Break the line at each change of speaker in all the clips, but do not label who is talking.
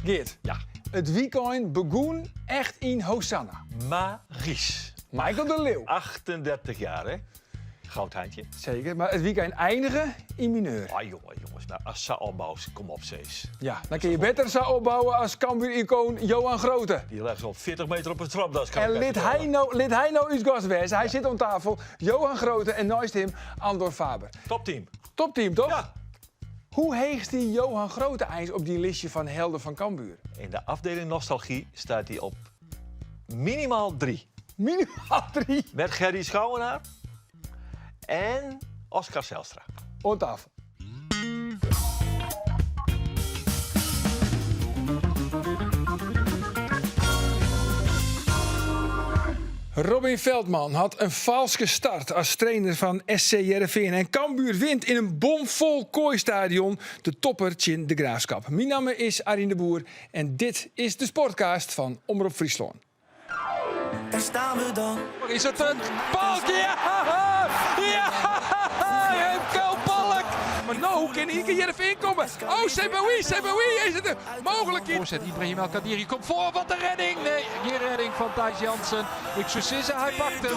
Geert,
Ja.
it wykein begûn echt yn Hosanna.
Magisch.
Michael de Leeuw.
38 jaar, hè? Goudhandje.
Zeker, mar it wykein einige yn mineur.
Ah, jonge, jonges, nou, ast sa opboust, kom op, sis.
Ja, dan kin je better sa opbouwe as Cambuur-icoon Johan Groote.
Dy legt al 40 meter op het trapdas. Kan
En
ik
lit
even
hy
vertellen.
no, lit hy no ús gast wêze. Hy sit oan tafel. Johan Groote en neist him Andor Faber.
Topteam.
Topteam, toch?
Ja.
Hoe heech stiet Johan Groote eins op dyn listje fan helden fan Cambuur?
In de afdeling nostalgie staat hij op minimaal 3.
Minimaal 3.
Met Gerry Schouwenaar en Oscar Zijlstra.
Oan tafel. Robin Veldman hat in falske start as trainer fan SC Hearrenfean en Cambuur wint yn in bomfol Kooi-stadion de topper tsjin De Graafschap. Myn namme is Arjen de Boer en dit is de Sportcast fan Omrop Fryslân.
Daar staan we dan.
Is het een Balk? Ja! Ja! Remco Balk!
Mar no kin ien kear Hearrenfean komme. Oh, Sebaoui, Sebaoui, is it in mooglikheid?
Voorzet Ibrahim El Kadiri komt voor. Wat een redding! Nee, geen redding van Thijs Jansen. Ik zou zeggen, hij pakt hem.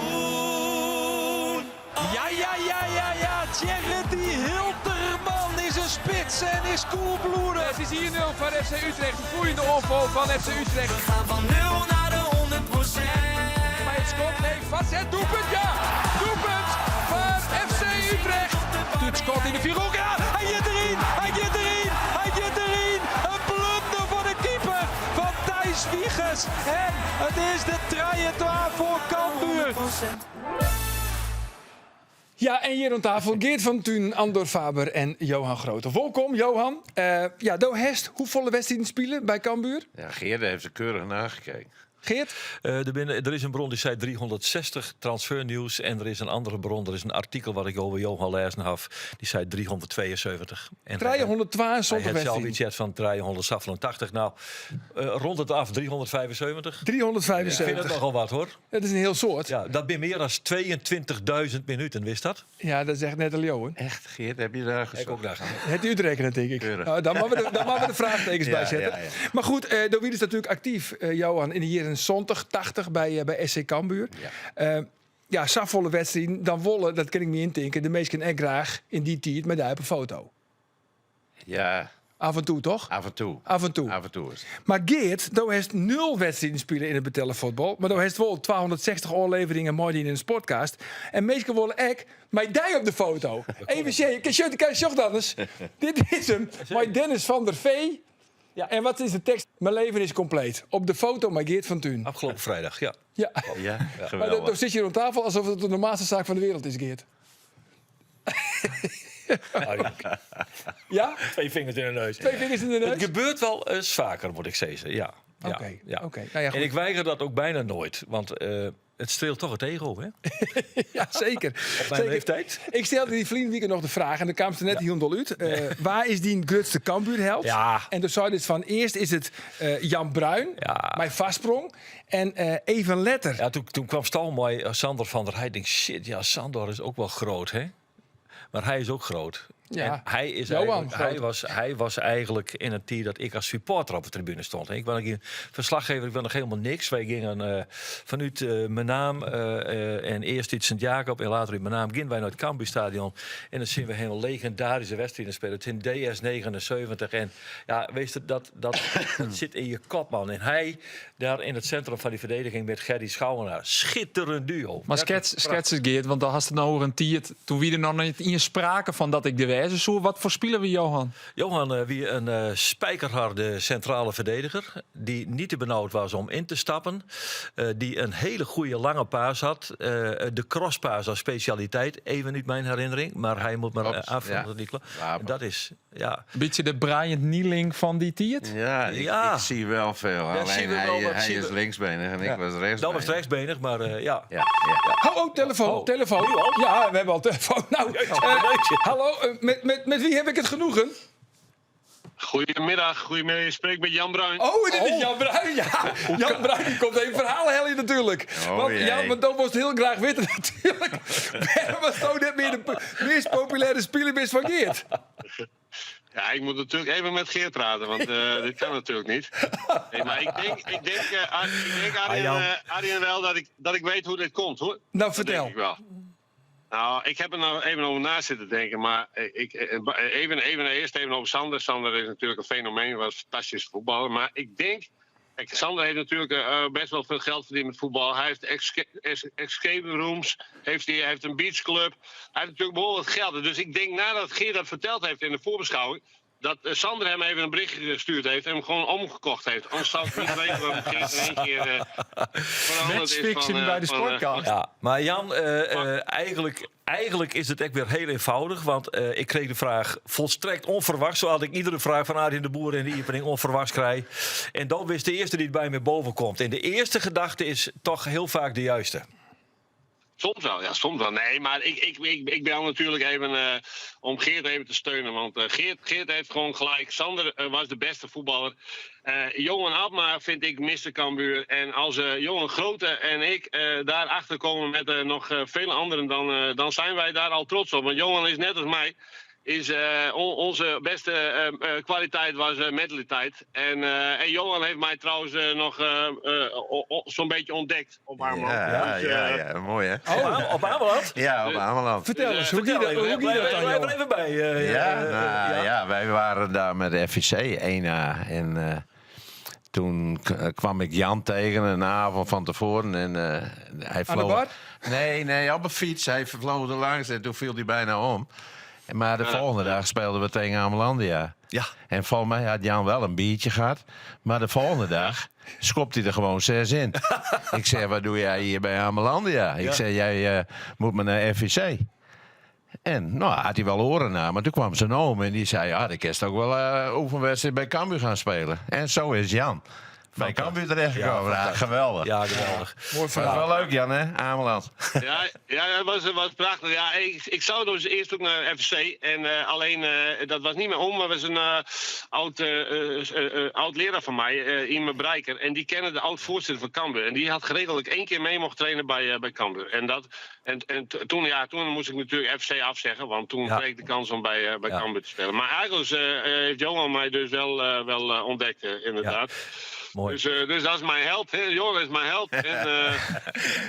Ja, ja, ja, ja, ja. Thierry Hilterman is een spits en is koelbloedig.
Het is 1-0 foar FC Utrecht. In floeiende oanfal fan FC Utrecht.
We gaan van 0 naar de 100
By it skot, nee, foarset, doelpunt, ja! Doelpunt foar FC Utrecht.
Het schot in de vierhoek. Ja, hij zit erin! Hij zit erin! Hij zit erin! Een blunder voor de keeper van Thijs Wiegers. En het is de 3-2 voor Cambuur.
Ja, en hjir oan tafel Geert van Tunen, Andor Faber en Johan Groote. Wolkom, Johan. Ja, do hast hoefolle wedstriden spile by Cambuur?
Ja, Geert heeft er keurig nagekeken.
Geert?
Der is in bron dy sei 360 transfernieuws en der is in andere bron, der is in artikel wat ik oer Johan lêzen haw, dy sei 372. En
372
hy hat sels
wedstriden.
iets heard fan 387. Nou, rond it af, 375.
375.
Ik fyn it nochal wat, hoor.
Dat is in hiel soad.
Ja, dat binne mear as 22.000 minuten, wist dat?
Ja, dat is echt net in leauwen.
Echt, Geert, heb je daar
Ik
gezocht?
ook dacht.
Het útrekkene, tink ik.
Keurig.
Nou, dan moatte we de, dan moatte we de fraachtekens
Ja,
by sette.
ja, ja.
Mar goed, do wiest natuerlik aktyf, Johan, yn de jierren 70, 80 by SC Cambuur.
Ja.
Ja, safolle wedstriden, dan wolle, dat kin ik my yntinke, de minsken ek graach yn dy tiid mei dy op 'e foto.
Ja.
Af en toe, toch?
Af en toe.
Af en toe.
Af en toe is het.
Mar Geert, do hast nul wedstriden spile yn it betelle fuotbal, mar do hast wol 260 ôfleveringen meidien yn de Sportcast. En minsken wolle ek mei dy op de foto. Even sjen, sjoch dan ris. Dit is him, mei Dennis van der Vee.
Ja.
En wat is de tekst? Mijn leven is compleet. Op de foto mei Geert van Tunen.
Afgelopen vrijdag, ja.
Ja.
Ja,
Maar
geweldig.
dan sit je hier oan tafel alsof it de normaalste saak fan de wereld is, Geert. Ja?
Twee vingers in de neus.
Twee vingers in de neus?
Het gebeurt wel eens vaker, moet ik zeggen. Ja. Ja.
Oké,
Ja.
oké. Nou ja, goed.
En ik weiger dat ook bijna nooit. Want het streelt toch het ego, hè?
Ja, zeker.
Op mijn
Zeker.
leeftijd.
Ik stelde dy ferline wike noch de fraach en dêr kaamst der net hielendal út. Wa is dyn grutste Cambuurheld?
Ja.
En doe seidest fan earst is it Jan Bruin,
Ja.
mei foarsprong. En even letter.
Ja, toen kwam Stal mei Sandor van der Heijden. Ik denk, shit, ja, Sandor is ook wel groot, hè? Maar hij is ook groot.
Ja.
En hij is
Johan
eigenlijk, hij
groot.
was, hij was eigenlijk in een tijd dat ik als supporter op de tribune stond. Ik ben geen verslaggever, ik ben nog helemaal niks. Wij gingen vanuit Menaam en eerst uit Sint-Jacob en later uit Menaam gingen wij naar het Cambuurstadion. En dan zien we helemaal legendarische wedstrijden spelen. Het in DS 79. En ja, weet je, dat zit in je kop, man. En hij daar in het centrum van die verdediging met Gerry Schouwenaar. Schitterend duo.
Maar schets eens, Geert, want dan had het nou over een tiert. Toen wie er nog niet in sprake van dat ik de wijze zo. Wat voorspelen we Johan?
Johan wie een spijkerharde centrale verdediger. Die niet te benauwd was om in te stappen. Die een hele goede lange paas had. De crosspaas als specialiteit. Even uit mijn herinnering. Maar hij moet maar,
Klopt,
afvullen,
ja.
dat niet klopt.
Wapen.
En dat is, ja.
Beetje de Bryant Nieling van die tiert.
Ja,
Ja.
ik zie wel veel.
Ja,
Alleen
zien we wel wat,
hij
zien
is
we.
linksbenig en ik was rechtsbenig.
Dat was rechtsbenig, maar ja.
Ja, ja.
Oh, oh, telefoon,
Oh.
telefoon.
Nu al?
Ja, we hebben al telefoon. Nou,
Jeetje, jeetje.
hallo, met wie heb ik het genoegen?
Goedemiddag, goedemiddag. Je spreekt met Jan Bruin.
Oh, dit is Jan Bruin. Ja, Jan Bruin die komt even verhalen hellen natuurlijk.
Oh,
want
jee.
Jan, want dan was het heel graag weten natuurlijk. Waarom was nou net meer de meest populaire speler is van Geert?
Ja, ik moet natuurlijk even met Geert praten, want dit kan natuurlijk niet. Nee, maar ik denk, ik denk, ik denk Arjen,
Jan.
Arjen wel dat ik weet hoe dit komt, hoor.
Nou,
Dat
vertel.
denk ik wel. Nou, ik heb er nou even over na zitten denken, maar ik, even, eerst even over Sander. Sander is natuurlijk een fenomeen, was een fantastische voetballer. Maar ik denk, kijk, Sander heeft natuurlijk best wel veel geld verdiend met voetbal. Hij heeft escape rooms, hij heeft een beachclub. Hij heeft natuurlijk behoorlijk geld. Dus ik denk nadat Geert dat verteld heeft in de voorbeschouwing, dat Sander hem even een berichtje gestuurd heeft en hem gewoon omgekocht heeft. Anders zou ik niet weten waarom Geert in één keer veranderd is van,
Matchfixing bij de
van,
Sportcast.
Ja, maar Jan, eigenlijk is het echt weer heel eenvoudig. Want ik kreeg de vraag volstrekt onverwachts. Zoals ik iedere vraag van Arjen de Boer in de opening onverwachts krijg. En dan wist de eerste die het bij me boven komt. En de eerste gedachte is toch heel vaak de juiste.
Soms wel, ja, soms wel. Nee, maar ik bel natuurlijk even om Geert even te steunen. Want Geert heeft gewoon gelijk. Sander was de beste voetballer. Johan Abma vind ik Mr. Cambuur. En als Johan Grote en ik daarachter komen met nog vele anderen, dan zijn wij daar al trots op. Want Johan is net als mij. Is, onze beste kwaliteit was mentaliteit. En Johan heeft mij trouwens nog zo'n beetje ontdekt op Ameland.
Ja,
Dus,
ja, ja, mooi hè?
Op Ameland?
Ja, op Ameland.
Vertel eens, hoe ging
Vertel
dat,
even,
hoe ging dat
blijf,
dan,
blijf er
Johan?
even bij.
Ja, nou, ja, wij waren daar met de FVC 1A. En toen kwam ik Jan tegen een avond van tevoren. En hij
Aan de
vloog.
bar?
Nee, nee, op een fiets. Hij vloog er langs en toen viel hij bijna om. Maar de volgende dag speelden we tegen Amelandia.
Ja.
En volgens mij had Jan wel een biertje gehad. Maar de volgende dag schopt hij er gewoon 6 in. Ik zeg, wat doe jij hier bij Amelandia? Ik
Ja.
zeg, jij moet maar naar FVC. En nou, had hij wel oren naar, maar toen kwam zijn oom en die zei... ja, de kerst ook wel oefenwedstrijd bij Cambuur gaan spelen. En zo is Jan bij Cambuur terechtgekomen.
Ja,
Ja, geweldig.
Ja, geweldig.
Mooi
Dat
verhaal.
was wel leuk, Jan, hè? Ameland.
Ja, dat was prachtig. Ja, ik zou dus eerst ook naar FC. En alleen, dat was niet meer om, maar was een oud leraar van mij, Ime Breiker. En die kende de oud-voorzitter van Cambuur. En die had geregeld dat ik 1 keer mee mocht trainen bij Cambuur. En toen, ja, toen moest ik natuurlijk FC afzeggen, want toen
Ja.
kreeg ik de kans om bij
Ja.
Cambuur te spelen. Maar eigenlijk heeft Johan mij dus wel ontdekt, inderdaad.
Mooi.
Dus dat is mijn held. Hè? Johan is mijn held. En,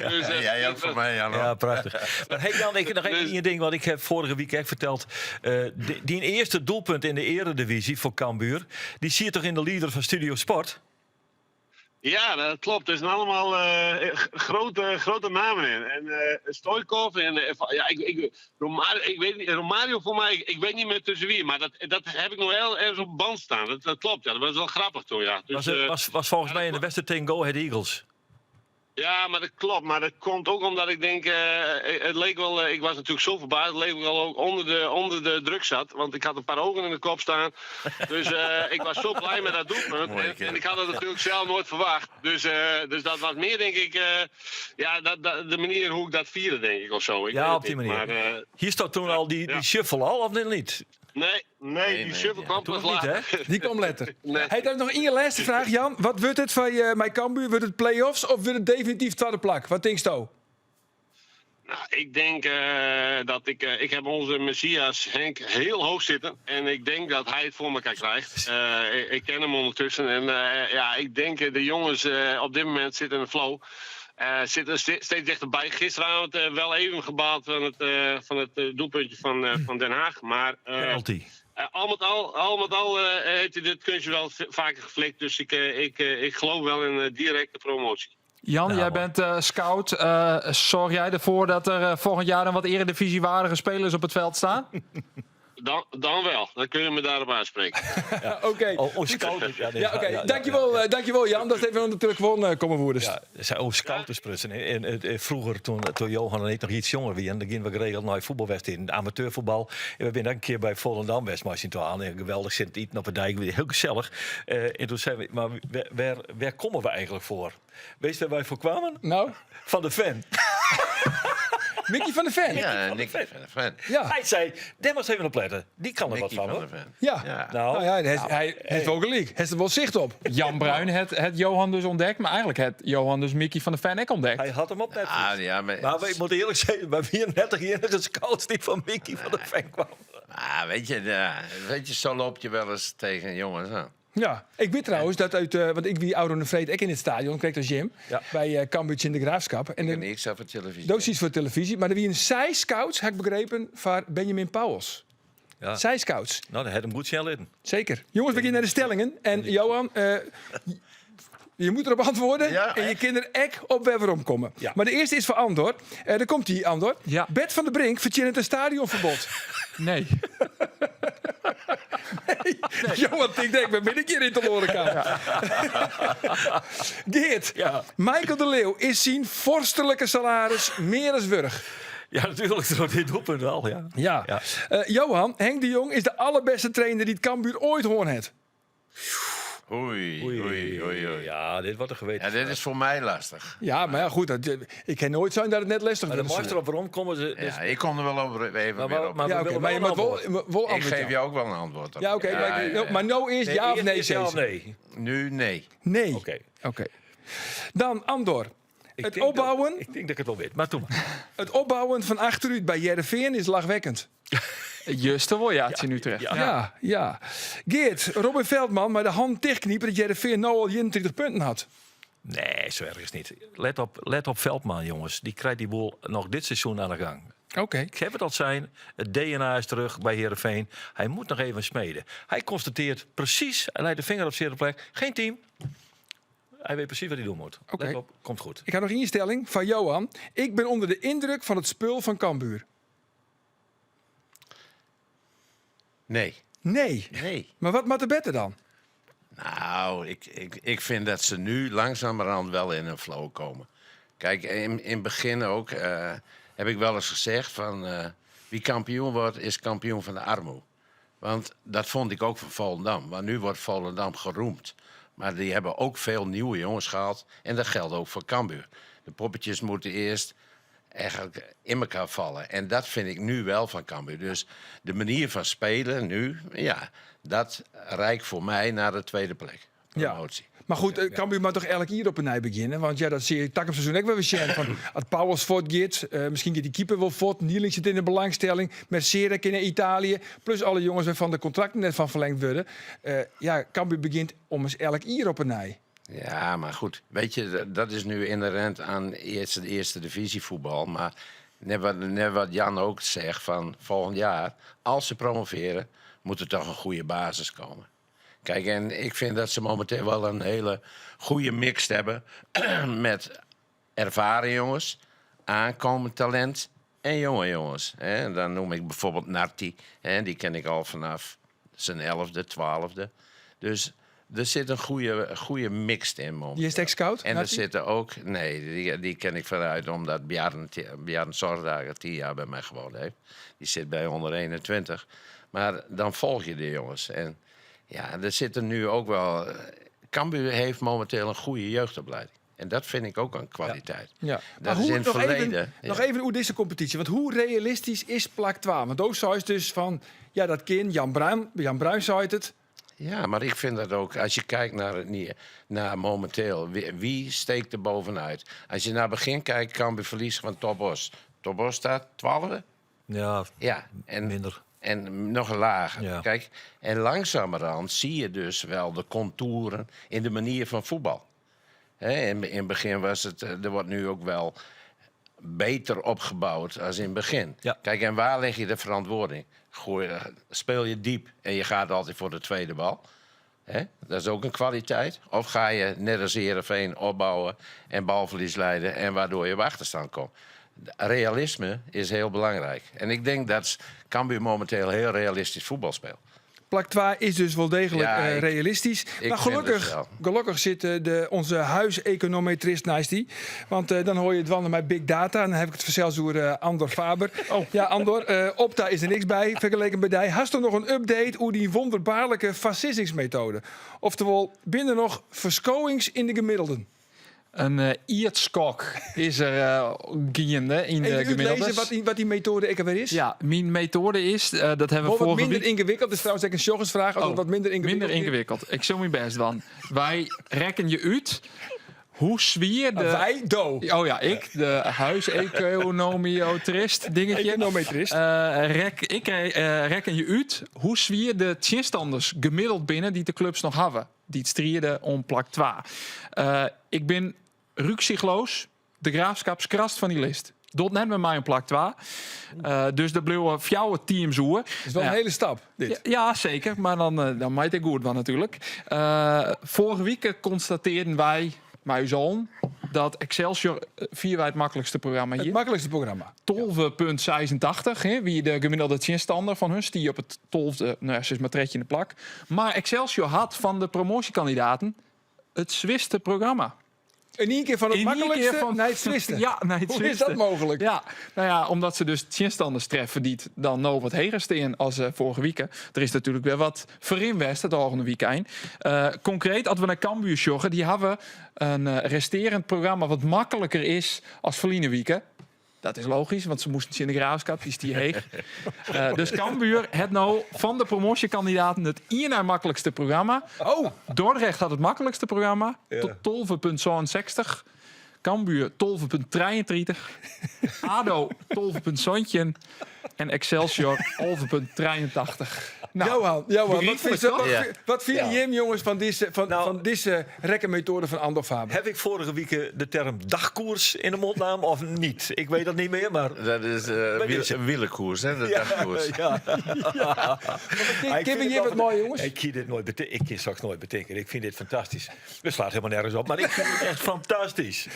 dus,
Jij ook voor mij, Jan. hoor.
Ja, prachtig. Maar hey Jan, ik, nog even
Dus-
één ding, want ik heb vorige week echt verteld. Die eerste doelpunt in de eredivisie voor Cambuur, die zie je toch in de leader van Studio Sport?
Ja, dat klopt. Er zijn allemaal grote namen in. En Stoichkov en ja, Romario, ik weet niet, Romario voor mij, ik weet niet meer tussen wie, maar dat heb ik nog heel ergens op band staan. Dat klopt, ja. Dat was wel grappig toen, ja. Dus,
Was volgens mij in de wedstrijd tegen Go Ahead Eagles.
Ja, maar dat klopt. Maar dat komt ook omdat ik denk, het leek wel, ik was natuurlijk zo verbaasd, het leek wel ook onder de druk zat. Want ik had een paar ogen in de kop staan. Dus ik was zo blij met dat doelpunt.
Mooi,
En
kerel.
ik had dat natuurlijk zelf nooit verwacht. Dus dat was meer, denk ik, ja, dat, de manier hoe ik dat vierde, denk ik, of zo. Ik
Ja,
weet het
op die
niet,
manier.
Maar,
Hier staat toen al die shuffle al, of niet?
Nee, nee,
Nee,
die
nee,
shuffle
ja.
kwam
Toen
pas
nog niet,
later.
hè?
Die kwam letter.
Nee.
Hey, dan nog één laatste vraag, Jan. Wat wordt het van je, mijn Cambuur? Wordt het play-offs of wordt het definitief tweede plak? Wat denkst du?
Nou, ik denk dat ik heb onze Messias Henk heel hoog zitten. En ik denk dat hij het voor elkaar krijgt. Ik ken hem ondertussen. En ik denk de jongens op dit moment zitten in de flow. Zitten steeds dichterbij. Gisteravond wel even gebaald van het doelpuntje van Den Haag. Maar,
Penalty.
al met al, al met al heeft hij dit kunstje wel vaker geflikt. Dus ik geloof wel in directe promotie.
Jan,
Nou,
jij
mooi.
bent scout. Zorg jij ervoor dat er volgend jaar dan wat eredivisiewaardige spelers op het veld staan?
Dan wel. Dan kun je me daarop aanspreken.
Ja, oké.
Oh, oh, scout. Ja, nee,
Ja, oké.
ja, ja,
Dankjewel,
ja.
dankjewel, Jan. Dat is even natuurlijk gewoon komen woerders.
Ja, zei, oh, scouters En vroeger, toen Johan en ik nog iets jonger waren, dan gingen we geregeld naar voetbalwedstrijden, in amateurvoetbal. En we zijn een keer bij Volendam West, maar zien aan. En geweldig zit eten op de dijk, heel gezellig. En toen zeiden we, maar waar komen we eigenlijk voor? Weet je waar wij voor kwamen?
Nou?
Van de Ven.
Mickey van de Ven.
Ja, Nicky van de Ven.
Ja.
Hij zei, daar was even op letten. Die kan er wat
Nicky
van,
van
hoor.
de Ven.
Ja.
Ja.
Nou,
Nou ja, hij heeft wel gelijk. Hij heeft er wel zicht op.
Jan Bruin het Johan dus ontdekt, maar eigenlijk het Johan dus Mickey van de Ven ook ontdekt.
Hij had hem op Netflix.
Ah, ja, maar
Maar ik moet eerlijk zeggen, bij wie net de enige scouts die van Mickey van de Ven kwam.
Maar weet je, ja, weet je, zo loop je wel eens tegen jongens aan.
Ja, ik weet trouwens dat uit, want ik wie Oude de Vreed ook in het stadion, kreeg als Jim, bij Cambuur in de Graafschap. En
Ik
de
heb niks over televisie.
dat is voor televisie, maar er wie een zij scouts, heb ik begrepen, van Benjamin Pauwels.
Ja.
Zij scouts,
Nou, dat had hem goed snel in.
zeker. Jongens, we gaan naar de stellingen. En Johan, je moet erop antwoorden.
Ja,
en je
echt?
kinderen ek op waar we omkomen.
Ja.
Maar de eerste is voor Andor. Daar komt die, Andor.
Ja.
Bert van der Brink verdient een stadionverbod.
Nee.
Johan, ik denk, ben ik hier in de horeca. Geert,
Ja.
Michael de Leeuw is zijn vorstelijke salaris meer dan wurg.
Ja, natuurlijk. Door dit doelpunt wel, ja.
Ja.
Ja.
Johan, Henk de Jong is de allerbeste trainer die het Cambuur ooit hoorn heeft.
Oei, oei, oei, oei.
Ja, dit wordt een geweten.
Ja, dit is voor mij lastig.
Ja, maar ja, goed, dat, ik kan nooit zijn dat het net lastig
Maar de
wordt.
meester op waarom komen ze... Dus,
Ja, ik kom er wel over even
Maar
weer
wel-
op.
maar
Ja,
we
oké,
willen
maar je
wel
moet
een
wel,
antwoord.
wel
ik
antwoord,
geef
ja.
jou ook wel een antwoord op.
Ja, oké, maar,
ja, ja.
maar nou eerst
Nee,
ja of
eerst
nee,
eerst ja of
zeggen.
nee.
Nu nee.
Nee.
Oké.
Oké. Dan Andor.
Ik
Het
denk
opbouwen,
Dat, ik denk dat ik het wel weet, maar doe maar.
het opbouwen van achteruit bij Heerenveen is lachwekkend.
Juste wel, ja, het is in Utrecht.
Ja.
Ja, ja. Geert, Robin Veldman maar de hand dichtkniepen dat Heerenveen nou al 21 punten had.
Nee, zo erg is het niet. Let op, let op Veldman, jongens. Die krijgt die boel nog dit seizoen aan de gang.
Oké.
Ik heb het al zijn. Het DNA is terug bij Heerenveen. Hij moet nog even smeden. Hij constateert precies, hij leidt de vinger op zere plek. Geen team. Hij weet precies wat hij doen moet.
Oké.
Let op, komt goed.
Ik had nog één stelling van Johan. Ik ben onder de indruk van het spul van Cambuur.
Nee.
Nee.
Nee.
Maar wat moet er beter dan?
Nou, ik vind dat ze nu langzamerhand wel in een flow komen. Kijk, in het begin ook heb ik wel eens gezegd van... wie kampioen wordt, is kampioen van de armoe. Want dat vond ik ook van Volendam. Want nu wordt Volendam geroemd. Maar die hebben ook veel nieuwe jongens gehaald. En dat geldt ook voor Cambuur. De poppetjes moeten eerst eigenlijk in elkaar vallen. En dat vind ik nu wel van Cambuur. Dus de manier van spelen nu, ja, dat reikt voor mij naar de tweede plek. Promotie.
Maar goed, Cambuur moet toch elk jaar op een nij beginnen? Want ja, dat zie je tak op seizoen ook wel weer zien. Van, als Pauwels voort gaat, misschien gaat die keeper wel voort. Nieling zit in de belangstelling. Met Serek in Italië. Plus alle jongens waarvan de contracten net van verlengd worden. Ja, Cambuur begint om eens elk jaar op een nij.
Ja, maar goed. Weet je, dat is nu inherent aan de eerste divisievoetbal. Maar net wat Jan ook zegt, van volgend jaar, als ze promoveren, moet er toch een goede basis komen. Kijk, en ik vind dat ze momenteel wel een hele goede mix hebben met ervaren jongens, aankomend talent en jonge jongens. Hè. En dan noem ik bijvoorbeeld Narti, hè, die ken ik al vanaf zijn 11e, 12e. Dus er zit een goede mix in momenteel.
Die is ex-scout,
En er
Narti?
zitten ook... Nee, die ken ik vanuit omdat Bjarne Zordager 10 jaar bij mij gewoond heeft. Die zit bij 121. Maar dan volg je de jongens. En ja, er zitten nu ook wel... Cambuur heeft momenteel een goede jeugdopleiding. En dat vind ik ook een kwaliteit.
Ja.
Dat
Maar
is
hoe,
in het
nog
verleden.
Even,
ja.
Nog even hoe deze competitie. Want hoe realistisch is plak 12? Want ook zei het dus van, ja, dat kind, Jan Bruin zei het.
Ja, maar ik vind dat ook, als je kijkt naar, het, naar momenteel, wie steekt er bovenuit? Als je naar het begin kijkt, Cambuur verliezen van Top Oss. Top Oss staat 12e?
Ja,
Ja, en,
minder.
En nog lager.
Ja.
Kijk, en langzamerhand zie je dus wel de contouren in de manier van voetbal. Hè, in het begin was het, er wordt nu ook wel beter opgebouwd als in het begin.
Ja.
Kijk, en waar leg je de verantwoording? Speel je diep en je gaat altijd voor de tweede bal. Hè? Dat is ook een kwaliteit. Of ga je net als Heerenveen opbouwen en balverlies leiden en waardoor je op achterstand komt. Realisme is heel belangrijk. En ik denk dat Cambuur momenteel heel realistisch voetbal speelt.
Plak 2 is dus wel degelijk,
Ja,
realistisch.
ik
Maar
vind het wel.
gelukkig zit, onze huiseconometrist naast die. Want dan hoor je het wandelen met big data. En dan heb ik het vanzelfs door Andor Faber.
Oh.
Ja, Andor, Opta is er niks bij, vergeleken bij die. Hast er nog een update over die wonderbaarlijke fascistingsmethode? Oftewel, binnen nog verschoings in de gemiddelden.
Een iertskok is er gaande in de
Even uitlezen
gemiddeldes.
wat die methode ik alweer is?
Ja, mijn methode is, dat hebben we
Wel wat
vorige
minder
week...
ingewikkeld. Dat is trouwens ook een joggersvraag. Als het
Oh,
wat minder ingewikkeld
Minder
is.
ingewikkeld. Ik zal mijn best dan. Wij rekken je uit
Hoe swier de...
Wy, do.
Oh ja, ik, de huiseconomiotrist dingetje.
Econometrist.
Rek, ik rekkenje út hoe swier de tsjinstanners gemiddeld binne dy't de klups noch hawwe. Dy't stride om plak 2. Ik bin rücksichtslos. De Graafschap skrast fan dy list. Docht net mear mei om plak 2. Dus der bliuwe fjouwer teams oer.
Dat is wel in hiele stap, dit.
Ja, ja, zeker. Maar dan mei it goed dwaan natuerlik. Foarige wike konstatearren wy, mei ús allen, dat Excelsior fierwei it maklikste programma
It
hie.
maklikste programma.
12,86, hè, wie de gemiddelde tsjinstanner fan hun. Stie op it tolfde, no ja, sis mar trettjinde plak. Mar Excelsior hat fan de promoasjekandidaten it swierste programma.
In ien kear fan it maklikste nei it swierste?
Ja, nei it
Hoe is
swierste.
dat mooglik?
Ja, no ja, omdat se dus tsjinstanners treffe dy't dan no wat heger stean as foarige wike. Der is natuerlik wer wat ferrin west it ôfrûne wykein. Konkreet, as we nei Cambuur sjogge, dy hawwe in restearjend programma wat makliker is as ferline wike. Dat is logysk, want se moasten tsjin de Graafschap, dy stie heech. Dus Cambuur hat no fan de promoasjekandidaten it ien nei maklikste programma.
Oh.
Dordrecht hat it maklikste programma, tot 12,67. Cambuur 12,33. ADO 12,17. En Excelsior 11,83. Nou,
Johan, Johan, wat
begryplik,
fynst, wat,
toch?
Ja.
wat fine jim jonges fan dizze, fan,
Nou,
fan dizze rekkenmetoade fan Andor Faber?
Heb ik vorige week de term dagkoers in de mond naam of niet? Ik weet dat niet meer, maar...
Dat is
Bij deze.
wielerkoers, hè? De dagkoers.
Ja.
Kin-
Ik
Kin
vind
we
het
hjir
wel
wat moai, jonges?
Ik kin dit noait bete- ik kin soks noait betinke. Ik fyn dit fantastysk. It slacht hielendal nergens op, mar ik fyn it echt fantastysk.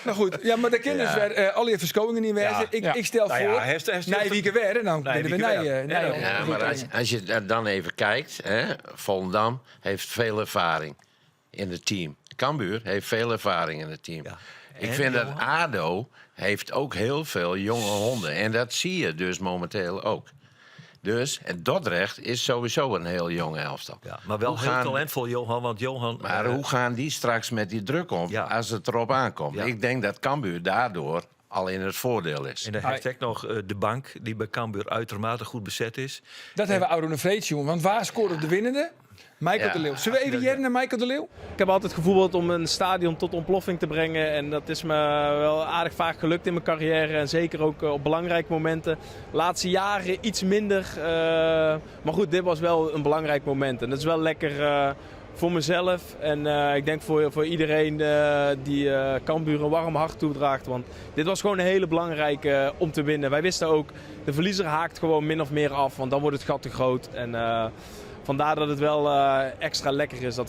Nou goed, ja, mar dêr kinne dus
Ja.
wer allegear ferskowingen yn wêze.
Ja.
Ik,
Ja.
ik stel
Nou ja,
foar,
hij
nije wike wer en dan
Nije
binne we
wike
nije.
wer.
nije
Ja,
Ja, maar als je dat dan even kijkt, hè, Volendam heeft veel ervaring in het team. Cambuur heeft veel ervaring in het team.
Ja.
Ik
En,
vind dat
Johan?
ADO heeft ook heel veel jonge honden. En dat zie je dus momenteel ook. Dus, en Dordrecht is sowieso een heel jong elftal.
Ja, maar wel
Hoe
heel
gaan-
talentvol, Johan. Want Johan...
Maar hoe gaan die straks met die druk om
Ja.
als het erop aankomt?
Ja.
Ik denk dat Cambuur daardoor al in het voordeel is.
En dan heeft ook nog de bank, die bij Cambuur uitermate goed bezet is.
Dat hebben we Oude Vreed, jongen. Want waar scoorde de winnende? Michael
Ja.
de Leeuw. Zullen we even jaren naar Michael de Leeuw?
Ik heb altijd gevoetbald om een stadion tot ontploffing te brengen. En dat is me wel aardig vaak gelukt in mijn carrière. En zeker ook op belangrijke momenten. Laatste jaren iets minder. Maar goed, dit was wel een belangrijk moment. En dat is wel lekker voor mezelf. En ik denk voor iedereen die Cambuur een warm hart toedraagt. Want dit was gewoon een hele belangrijke om te winnen. Wij wisten ook, de verliezer haakt gewoon min of meer af. Want dan wordt het gat te groot. En vandaar dat het wel extra lekker is dat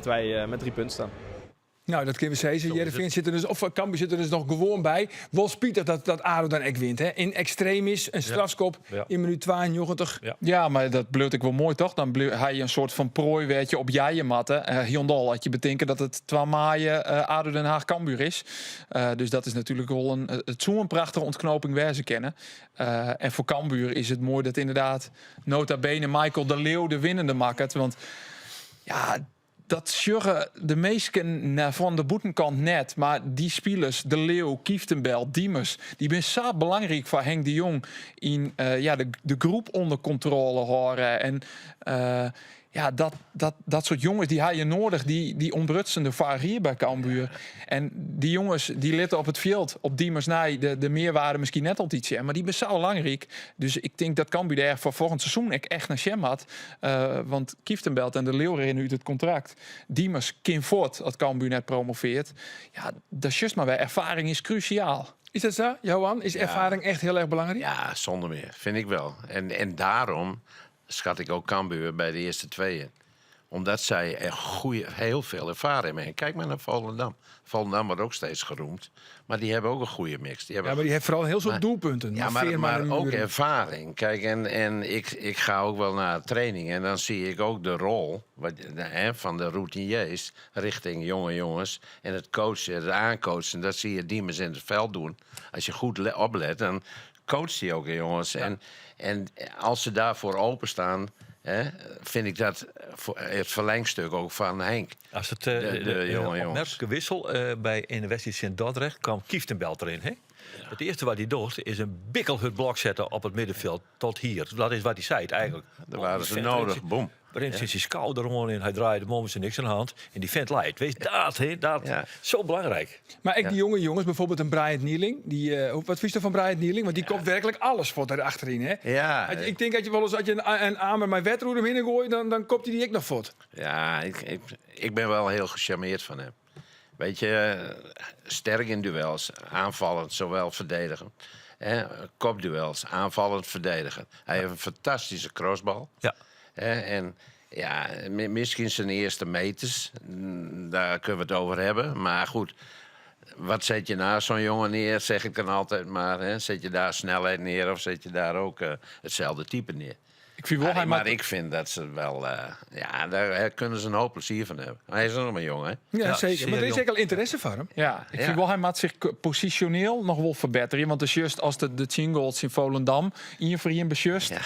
wij met 3 punten staan.
Nou, dat kunnen we zeggen. Heerenveen zit er dus, of Cambuur zit er dus nog gewoon bij. Wel spitich dat ADO dan ek wint. Hè? In extremis, een strafskop in minuut 92.
Ja, maar dat bliuwt ek wol moai, toch? Dan bliuw hy in soart fan proai wêr't je op jeie moatte. Hielendal as je betinke dat it 2 maaie ADO Den Haag Cambuur is. Dus dat is natuerlik wol in it soe in prachtige ûntknoping wêze kinne. En foar Cambuur is it moai dat ynderdaad nota bene Michael de Leeuw de winnende makket. Want ja, dat sjogge de measten fan de bûtenkant net. Mar dy spilers, De Leeuw, Kieftenbeld, Diemers, dy binne sa belangryk foar Henk de Jong yn ja, de groep ûnder kontrôle hâlde. En ja, dat soart jonges dy ha je nedich, dy ûntbrutsen de foarich jier by Cambuur. En dy jonges dy litte op it fjild, op Diemers nei, de mearwearde miskien net altyd sjen, mar dy binne sa belangryk. Dus ik tink dat Cambuur dêr foar folgjend seizoen ek echt nei sjen moat. Want Kieftenbeld en De Leeuw rinne út it kontrakt. Diemers kin fuort as Cambuur net promovearret. Ja, dat is just mar wer. Erfaring is krúsjaal.
Is dat sa, Johan? Is erfaring echt hiel erch belangryk?
Ja, sûnder mear. Fyn ik wol. En dêrom skat ik ek Cambuur by de earste 2 yn. Omdat sy echt goeie, hiel folle erfaring hawwe. Kijk maar naar Volendam. Volendam wordt ook steeds geroemd. Maar die hebben ook een goede mix. Die hebben
Ja, maar die heeft vooral heel veel
Maar
doelpunten.
Ja,
Maar Veerman
maar
en
ook
Muren.
ervaring. Kijk, en ik ga ook wel naar training. En dan zie ik ook de rol van de routiniers richting jonge jongens. En het coachen, het aancoachen, dat zie je Diemers in het veld doen. Als je goed oplet, dan coacht hij ook de jongens. En als ze daarvoor openstaan, hè, vind ik dat voor het verlengstuk ook van Henk.
Als het,
De
de
jonge jongens.
opmerkelijke wissel bij in de wedstrijd in Dordrecht kwam Kieftenbeld erin. Hè? Het eerste wat hij doet is een bikkelhut blok zetten op het middenveld tot hier. Dat is wat hij zei eigenlijk.
Daar waren ze
Vet
nodig,
ritje.
boem.
Rint tsjin syn skouder oan en hy draait him om, is der niks oan de hand. En dy vent leit. Wees dat, hè, dat.
Ja.
Zo belangrijk.
Mar ek dy jonge jonges, bijvoorbeeld in Bryant Nieling. Dy, eh, wat fynsto fan Bryant Nieling? Want dy kopt werklik alles fuort dêr achteryn, hè?
Ja.
As- Ik tink dat je wolris, as je in amer mei wetter oer him hinne goaie, dan kopt hy dy ek noch fuort.
Ja, ik ben wel heel gecharmeerd van hem. Weet je, sterk in duels, aanvallend, zowel verdedigend. Hè, kopduels, aanvallend, verdedigend. Hij heeft een fantastische crossbal.
Ja.
Hè, en ja, misschien zijn eerste meters, daar kunnen we het over hebben. Maar goed, wat zet je naast zo'n jongen neer, zeg ik dan altijd maar. Hè? Zet je daar snelheid neer of zet je daar ook hetzelfde type neer?
Ik vind wel,
Maar,
hij
maar
maakt-
ik vind dat ze wel... ja, daar kunnen ze een hoop plezier van hebben. Hij is nog maar jong, hè?
Ja,
Ja,
zeker.
zeer
Maar er is
jong.
ook al interesse voor hem.
Ja, ik
Ja.
vind wel, hij maakt zich positioneel nog wel verbeteren. Want het is juist als de Tsingolds in Volendam in voor in besjust.
Ja.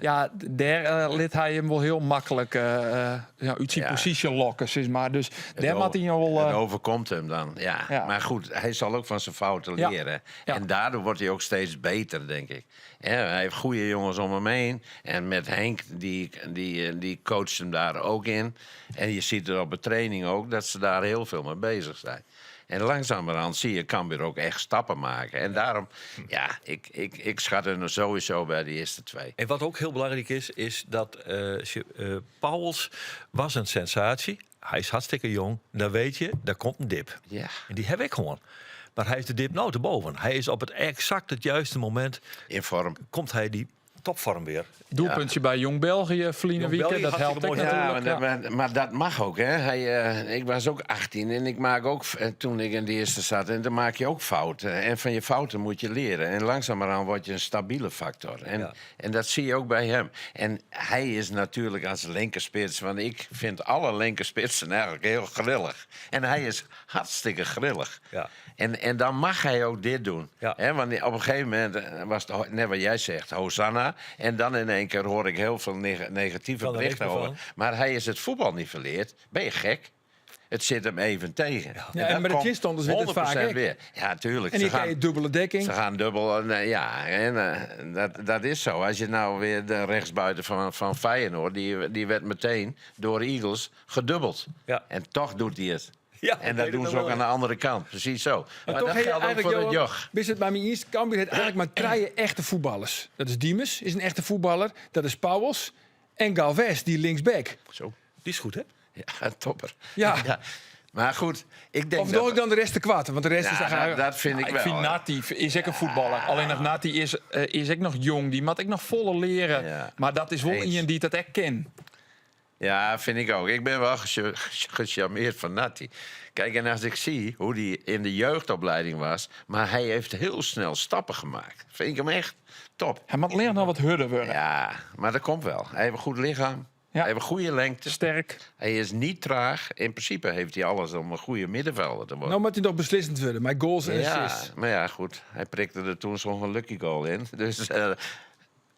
Ja, daar liet hij hem wel heel makkelijk ja, uit zijn
Ja.
positie lokken, zeg maar. Dus daar
Het
maakt hij wel...
Het overkomt hem dan, ja.
Ja.
Maar goed, hij zal ook van zijn fouten
Ja.
leren.
Ja.
En daardoor wordt hij ook steeds beter, denk ik. Hè, hij heeft goede jongens om hem heen. En met Henk, die coacht hem daar ook in. En je ziet er op de training ook dat ze daar heel veel mee bezig zijn. En langzamerhand zie je Cambuur ook echt stappen maken. En daarom, ja, ik schat hem sowieso bij de eerste twee.
En wat ook heel belangrijk is, is dat Pauwels was een sensatie. Hij is hartstikke jong. Dan weet je, daar komt een dip.
Ja.
En die heb ik gewoon. Maar hij is de dip nou te boven. Hij is op het exact het juiste moment...
In vorm.
Komt hij die topvorm weer.
Doelpuntje bij Jong België, verleden
Jong
weekend,
België,
dat helpt
hartstikke
ook
mooi.
Ja,
natuurlijk.
maar,
ja.
maar dat mag ook, hè. Ik was ook 18 en ik maak ook, toen ik in de eerste zat, en dan maak je ook fouten. En van je fouten moet je leren. En langzamerhand word je een stabiele factor. En dat zie je ook bij hem. En hij is natuurlijk als linkerspits, want ik vind alle linkerspitsen eigenlijk heel grillig. En hij is hartstikke grillig. En dan mag hij ook dit doen. Hè, want op een gegeven moment was het, net wat jij zegt, Hosanna. En dan in één keer hoor ik heel veel negatieve
Kan er niks
berichten
meer
over.
van.
Maar hij is het voetbal niet verleerd. Ben je gek? Het zit hem even tegen.
Ja,
En
en
dat
bij de
komt
tegenstanders wint het vaak,
100%
hè?
weer. Ja, tuurlijk.
En
Ze
die krijg je dubbele dekking.
Ze gaan dubbel. En ja, en dat is zo. Als je nou weer de rechtsbuiten van Feyenoord... die werd meteen door Eagles gedubbeld. En toch doet hij het.
Ja,
en dat
weet
doen
ik
ze
nog
ook
wel.
aan de andere kant. Precies zo.
Maar
Maar
toch
dat
heb je
geldt ook
eigenlijk,
voor het
Johan,
joch.
Wist het bij mij eerst, Cambuur heeft eigenlijk maar drie echte voetballers. Dat is Diemers, is een echte voetballer. Dat is Pauwels. En Galvez, die linksback.
Zo.
Die is goed, hè?
Ja, topper.
Ja.
Ja. Maar goed, ik denk
Of
dat
doe ik dan de rest te kwad? Want de rest
Ja,
is eigenlijk
dat vind ik
Ik
wel,
vind
hè.
Nati is ook een voetballer. Alleen nog Nati is ook nog jong. Die moet ik nog volle leren.
Ja.
Maar dat is wel
Eens.
iemand die dat echt kent.
Ja, vind ik ook. Ik ben wel gecharmeerd van Nati. Kijk, en als ik zie hoe die in de jeugdopleiding was... maar hij heeft heel snel stappen gemaakt. Vind ik hem echt top.
Hij moet leren nog wat harder worden.
Ja, maar dat komt wel. Hij heeft een goed lichaam. Hij heeft een goede lengte.
Sterk.
Hij is niet traag. In principe heeft hij alles om een goede middenvelder te worden.
Nou moet hij nog beslissend worden. Maar goals en
Ja,
assists.
maar ja, goed. Hij prikte er toen zo'n lucky goal in. Dus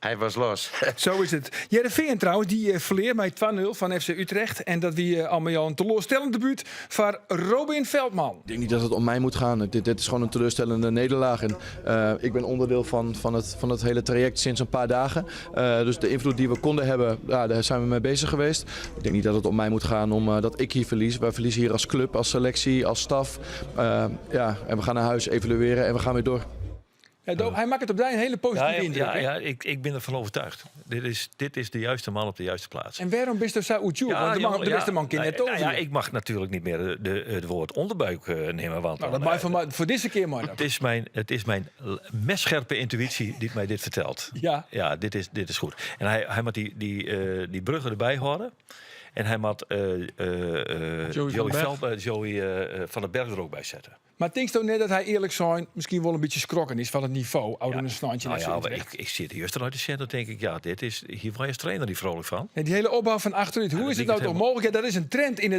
hij was los.
Zo is het. Heerenveen trouwens, die verleer met 2-0 van FC Utrecht. En dat wie al met jou een teleurstellend debuut van Robin Veldman.
Ik denk niet dat het om mij moet gaan. Dit is gewoon een teleurstellende nederlaag. En ik ben onderdeel van het hele traject sinds een paar dagen. Dus de invloed die we konden hebben, daar zijn we mee bezig geweest. Ik denk niet dat het om mij moet gaan om dat ik hier verlies. Wij verliezen hier als club, als selectie, als staf. En we gaan naar huis evalueren en we gaan weer door.
Ja, Doop, hij maakt het op een hele positieve indruk, hè?
Ik ben ervan overtuigd. Dit is de juiste man op de juiste plaats.
En waarom ben je zo oetjoe? Want de beste man kan net over.
Ik mag natuurlijk niet meer het woord onderbuik nemen. Want
Nou,
dan,
dat mag voor deze keer maar.
Het is mijn messcherpe intuïtie die mij dit vertelt. Ja, dit is goed. En hij moet die bruggen erbij houden. En hij moet
Joey van
Joey
den Berg.
Joey van den Berg er ook bij zetten.
Maar denk je net dat hij eerlijk zijn misschien wel een beetje schrokken is van het niveau? Ouder een snijtje net zo Utrecht.
Ik zit hier juist uit de center, denk ik, ja, dit is, hier word je als trainer niet vrolijk van.
En die hele opbouw van achteruit, hoe
Ja, dat
is het
lijkt
nou
het
toch
helemaal
mogelijk? Ja, dat is een trend in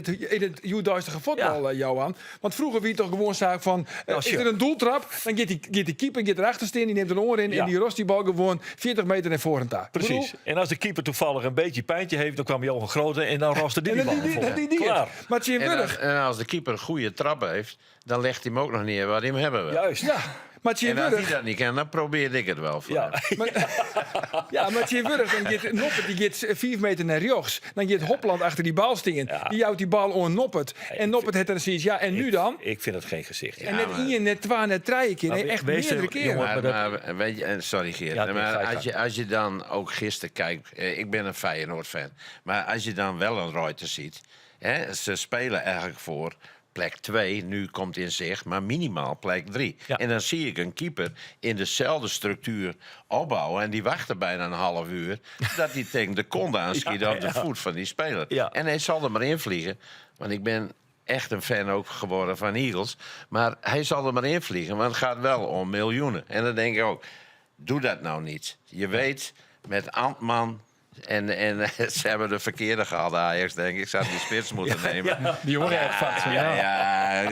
het joeduistige voetbal, Johan. Want vroeger wie toch gewoon zaak van, is er een doeltrap, dan gaat die keeper gaat erachter staan, die neemt een oor in en die rost die bal gewoon 40 meter naar voren daar.
Precies. En als de keeper toevallig een beetje pijntje heeft, dan kwam Johan Grote en dan roste die
En
die
dan
bal
die-
naar voren.
die- die- die-
Klaar.
Maar het is
En
Burg.
als de keeper een goede trap heeft, dan legt hij hem ook nog neer waar hij hem hebben wil.
Juist.
Ja, Maar
En als hij
tsjintwurdich,
dat niet kan, dan probeer ik het wel voor
Ja.
hem.
ja, maar tsjintwurdich dan giet Noppert die giet 5 meter nei rjochts. Dan giet Hopland achter die bal stean.
Ja.
Die jout die bal oan Noppert. En Noppert hat dan sokyts, ja, en nu dan?
Ik vind het geen gezicht.
En net ien, net twa, net trije kear. Nee,
Maar
echt
wees er-
meardere kearen.
jongen,
Maar,
maar dat-
maar weet je, en sorry Geert,
Ja, nee,
maar
ga je
als
gang.
je, als je dan ook gisteren kijkt, ik ben een Feyenoord-fan, maar als je dan wel een Reuter ziet, hè, ze spelen eigenlijk voor plek 2, nu komt in zicht, maar minimaal plek 3.
Ja.
En dan zie ik een keeper in dezelfde structuur opbouwen en die wacht er bijna een half uur dat hij tegen de kont aanschiet op de voet van die speler.
Ja.
En hij zal er maar in vliegen, want ik ben echt een fan ook geworden van Eagles. Maar hij zal er maar in vliegen, want het gaat wel om miljoenen. En dan denk ik ook, doe dat nou niet. Je weet, met Antman en, en ze hebben de verkeerde gehaald, Ajax, denk ik. Ze hadden die spits moeten nemen.
Die horen echt vast.
Ja, ja.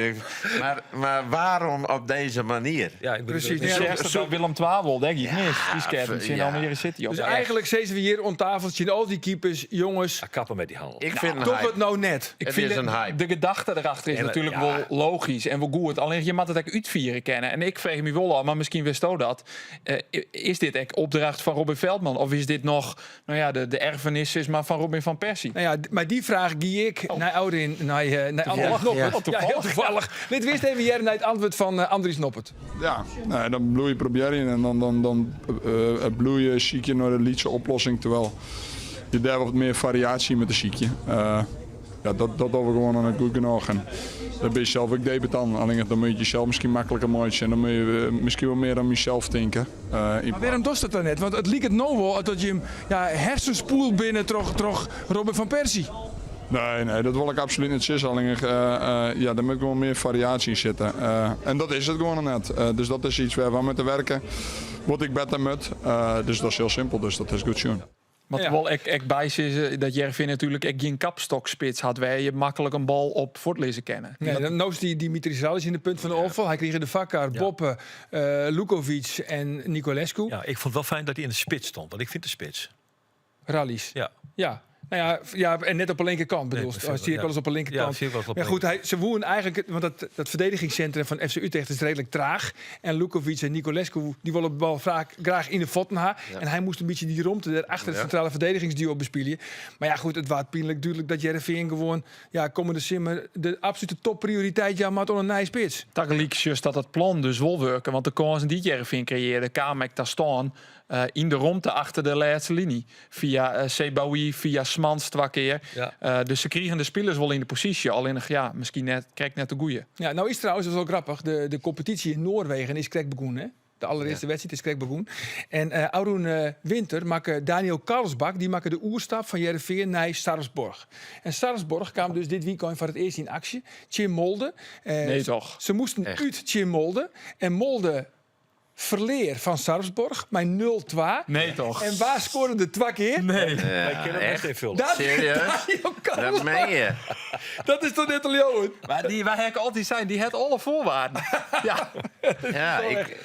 Maar, maar waarom op deze manier?
Ja, ik bedoel,
Precies.
dat-
Ja.
Ja, dat Willem II denk ik mis. Die schermt in
ja.
Almere City op.
Dus eigenlijk zijn we hier om tafeltje al die keepers, jongens,
Ja, kappen met die handel.
Ik vind een
toch
hype.
het nou net.
Ik
Het
vind
is een hype.
De gedachte erachter is
Ja, maar-
natuurlijk
ja.
wel logisch en wel goed. Alleen je moet het ook uitvieren kennen. En ik vraag me wel af, maar misschien wist u dat. Is dit echt opdracht van Robin Veldman? Of is dit nog nou ja, de erfenis is maar van Robin van Persie?
Nou ja, maar die vraag die ik naar Oudin, naar Andries Noppert.
Ja.
Ja, heel toevallig. Dit wist even hier naar het antwoord van Andries Noppert.
Ja, nee, dan bloei je proberen en dan, dan, dan bloei je ziek je naar de lietse oplossing. Terwijl je daar wat meer variatie met de ziekje. Ja, dat, dat hebben we gewoon aan het goed genoeg. En dat ben je zelf ook debutant. Alleen dan moet je jezelf misschien makkelijker maken en dan moet je misschien wel meer aan jezelf denken. In
Maar waarom doet dat dan net? Want het liep het nou wel dat je hem ja, hersenspoel binnen troch, troch Robin van Persie.
Nee, nee, dat wil ik absoluut niet zeggen. Alleen, ja, daar moet gewoon meer variatie in zitten. En dat is het gewoon net. Dus dat is iets waar we aan moeten werken. Wat ik beter moet. Dus dat is heel simpel, dus dat is goed zien.
Wat
Ja.
wel ik bij is, dat Jervin natuurlijk echt geen kapstokspits had. Waar je makkelijk een bal op voortlezen kennen.
Nee, dan nou is die Dimitris Rallis in de punt van de overval. Hij kreeg de Vakkar, Boppe, Lukovic en Nicolescu.
Ja, ik vond het wel fijn dat hij in de spits stond, want ik vind de spits.
Rallis.
Ja.
Ja. Nou ja, ja, en net op de linkerkant bedoel
Nee,
ik. Oh, zie ik
ja.
wel eens op de linkerkant.
Ja, zie ik wel eens op de
Maar goed, hij, ze woen eigenlijk, want dat verdedigingscentrum van FC Utrecht is redelijk traag. En Lukovic en Nicolescu, die willen de bal vaak, graag in de voeten ha. En hij moest een beetje die romte daar achter het centrale verdedigingsduo bespelen. Maar ja, goed, het was pijnlijk duidelijk dat Heerenveen gewoon, ja, komende simmer de absolute topprioriteit, ja, maar een nieuwe spits.
Tegelijk just dat het plan dus wel werken. Want de kansen die Jervin creëerde, Kamek daar staan in de romte achter de laatste linie. Via Sebaoui, via Smans twee keer.
Ja.
Dus ze kregen de spelers wel in de positie. Alleen ja, misschien net, krijg net de goeie.
Ja, nou is trouwens, dat is wel grappig, de competitie in Noorwegen is krek begonnen, hè? De allereerste wedstrijd is krek begonnen. En Arun Winter maakte Daniel Karlsbak, die maakte de oerstap van Heerenveen naar Sarpsborg. En Sarpsborg kwam dus dit weekend voor het eerst in actie. Tjim Molde.
Nee, toch?
Ze moesten uit Tjim Molde. En Molde verleer van Sarpsborg, maar 0-2.
Nee, toch?
En waar scoorde de twee keer?
Nee.
Wij kunnen het best invullen.
Serieus?
Daniel
Dat
Karlsbak.
meen je?
Dat is toch net al Johan?
Maar die, wij hebben altijd zijn, die het alle voorwaarden. ja.
Ja, ik,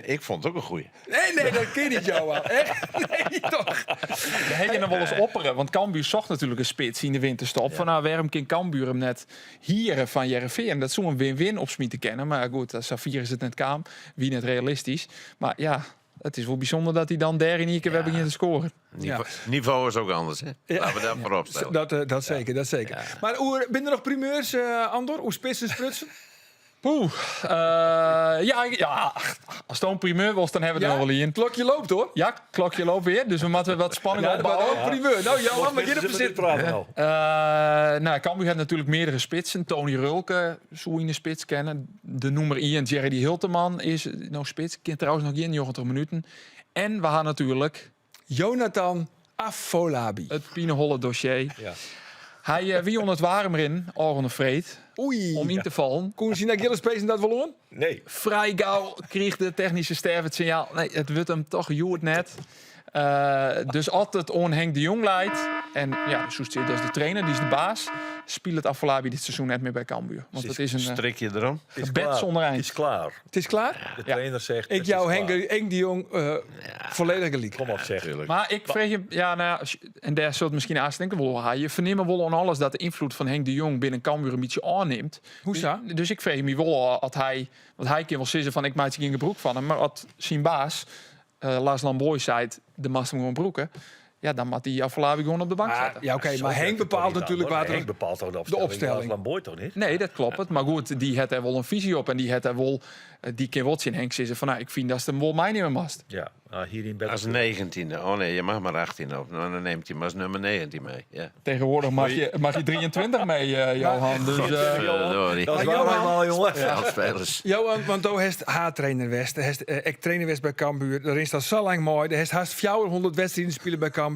ik vond het ook een goeie.
Nee, nee, dat kun je niet, Johan. Echt? Nee, toch?
We hebben nog wel eens opperen, want Cambuur zocht natuurlijk een spits in de winterstop. Van nou, waarom kan Cambuur hem net hier van Heerenveen? En dat zou een win-win op te kennen. Maar goed, als Safir is het net kaam, wie net realistisch. Maar ja, het is wel bijzonder dat hij dan daar in één keer weer begint te scoren.
Niveau, niveau is ook anders, hè? Laten we dat voorop stellen.
Dat zeker, dat zeker. Maar hoe, ben er nog primeurs, Andor? Hoe spitsen sprutsen?
Poeh, ja, ja, als het een primeur was, dan hebben we er nog wel in.
Klokje loopt, hoor.
Ja, klokje loopt weer, dus we moeten wat spanning
Ja, dat
opbouwen.
ook primeur. Nou, Johan, maar
Zitten
hier
we dit
zitten.
praten al.
Nou, Cambuur heeft natuurlijk meerdere spitsen. Tony Rulke, zo in de spits kennen. De noemer Ian, Jerry Hilteman is nog spits. Kent trouwens nog geen 90 minuten. En we gaan natuurlijk
Jonathan Afolabi.
het Pineholle dossier.
Ja.
Hij wie onder het warm erin, Aron de Vreed,
Oei.
om in te vallen.
Koen zien dat Gilles en dat wel on?
Nee.
Vrij gauw kreeg de technische sterf het signaal. Nee, het wordt hem toch joert net. Dus as it oan Henk de Jong leit, en ja, soest sizze, dat is de trainer, dy is de baas, spilet Afolabi dit seizoen net mear by Cambuur. Want it is in
Strikje derom.
gebed sûnder ein.
Het is klaar.
Het is klaar?
De trainer zegt.
Ik
het
jou
is
Henk,
klaar.
Henk de Jong volledig gelijk.
Kom op, zeg.
Maar ik vreeg je, ja, nou ja, en daar zult misschien aan denken, wel, ha, je verneemt wel aan alles dat de invloed van Henk de Jong binnen Cambuur een beetje aanneemt.
Hoe zo?
Dus ik vreeg me wel al dat hij, want hij kan wel zeggen van ik maak geen gebroek van hem, maar als zijn baas, Lars Lamboy, zei de mast hem gewoon broeken, ja, dan moet die Afolabi gewoon op de bank
Maar,
zetten.
ja, oké,
Zo
maar
werkt
Henk
het toch
bepaalt
niet
natuurlijk
aan, hoor.
waar er-
Henk bepaalt toch de opstelling.
opstelling.
Lars Lamboy toch niet?
Nee, dat klopt. Maar goed, die had er wel een visie op en die had er wel, die kan wel zien Henk zeggen van nou, ik vind dat ze hem wel meenemen mast.
Ja, nou, hier in bed.
Als 19e. Oh nee, je mag maar 18 op. Nou, dan neemt hij maar als nummer 19 mee. Ja.
Tegenwoordig mag je 23 mee, Johan. Dus,
Verdorie.
Dat is
Maar
waar
Johan-
helemaal, jongen.
Veldspelers.
Johan, want do heeft haattrainer West, hij heeft ik trainer West bij Cambuur. Daar is dat zo lang mooi. Daar heeft haast 400 wedstrijden spelen bij Cambuur.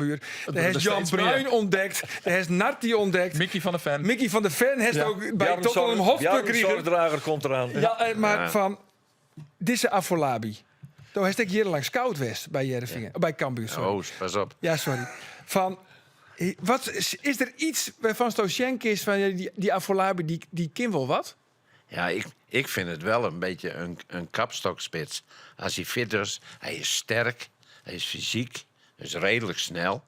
Daar
er
heeft Jan
steeds meer.
Bruin ontdekt. Daar heeft Narti ontdekt.
Mickey van der Ven.
Mickey van der Ven heeft
Ja.
ook bij
Bjarne
Tottenham
Zorg-
Hotspur
Bjarne
gekregen.
Zorgdrager komt eraan.
Ja, maar
Ja.
van deze Afolabi. Daar heeft ik jarenlang scout West bij Heerenveen, bij Cambuur, sorry.
Oh, pas op.
Ja, sorry. Van, wat, is er iets waarvan Stoschenk is van ja, die Afolabi, die kan wel wat?
Ja, ik vind het wel een beetje een kapstokspits. Als hij fit is, hij is sterk, hij is fysiek, hij is redelijk snel.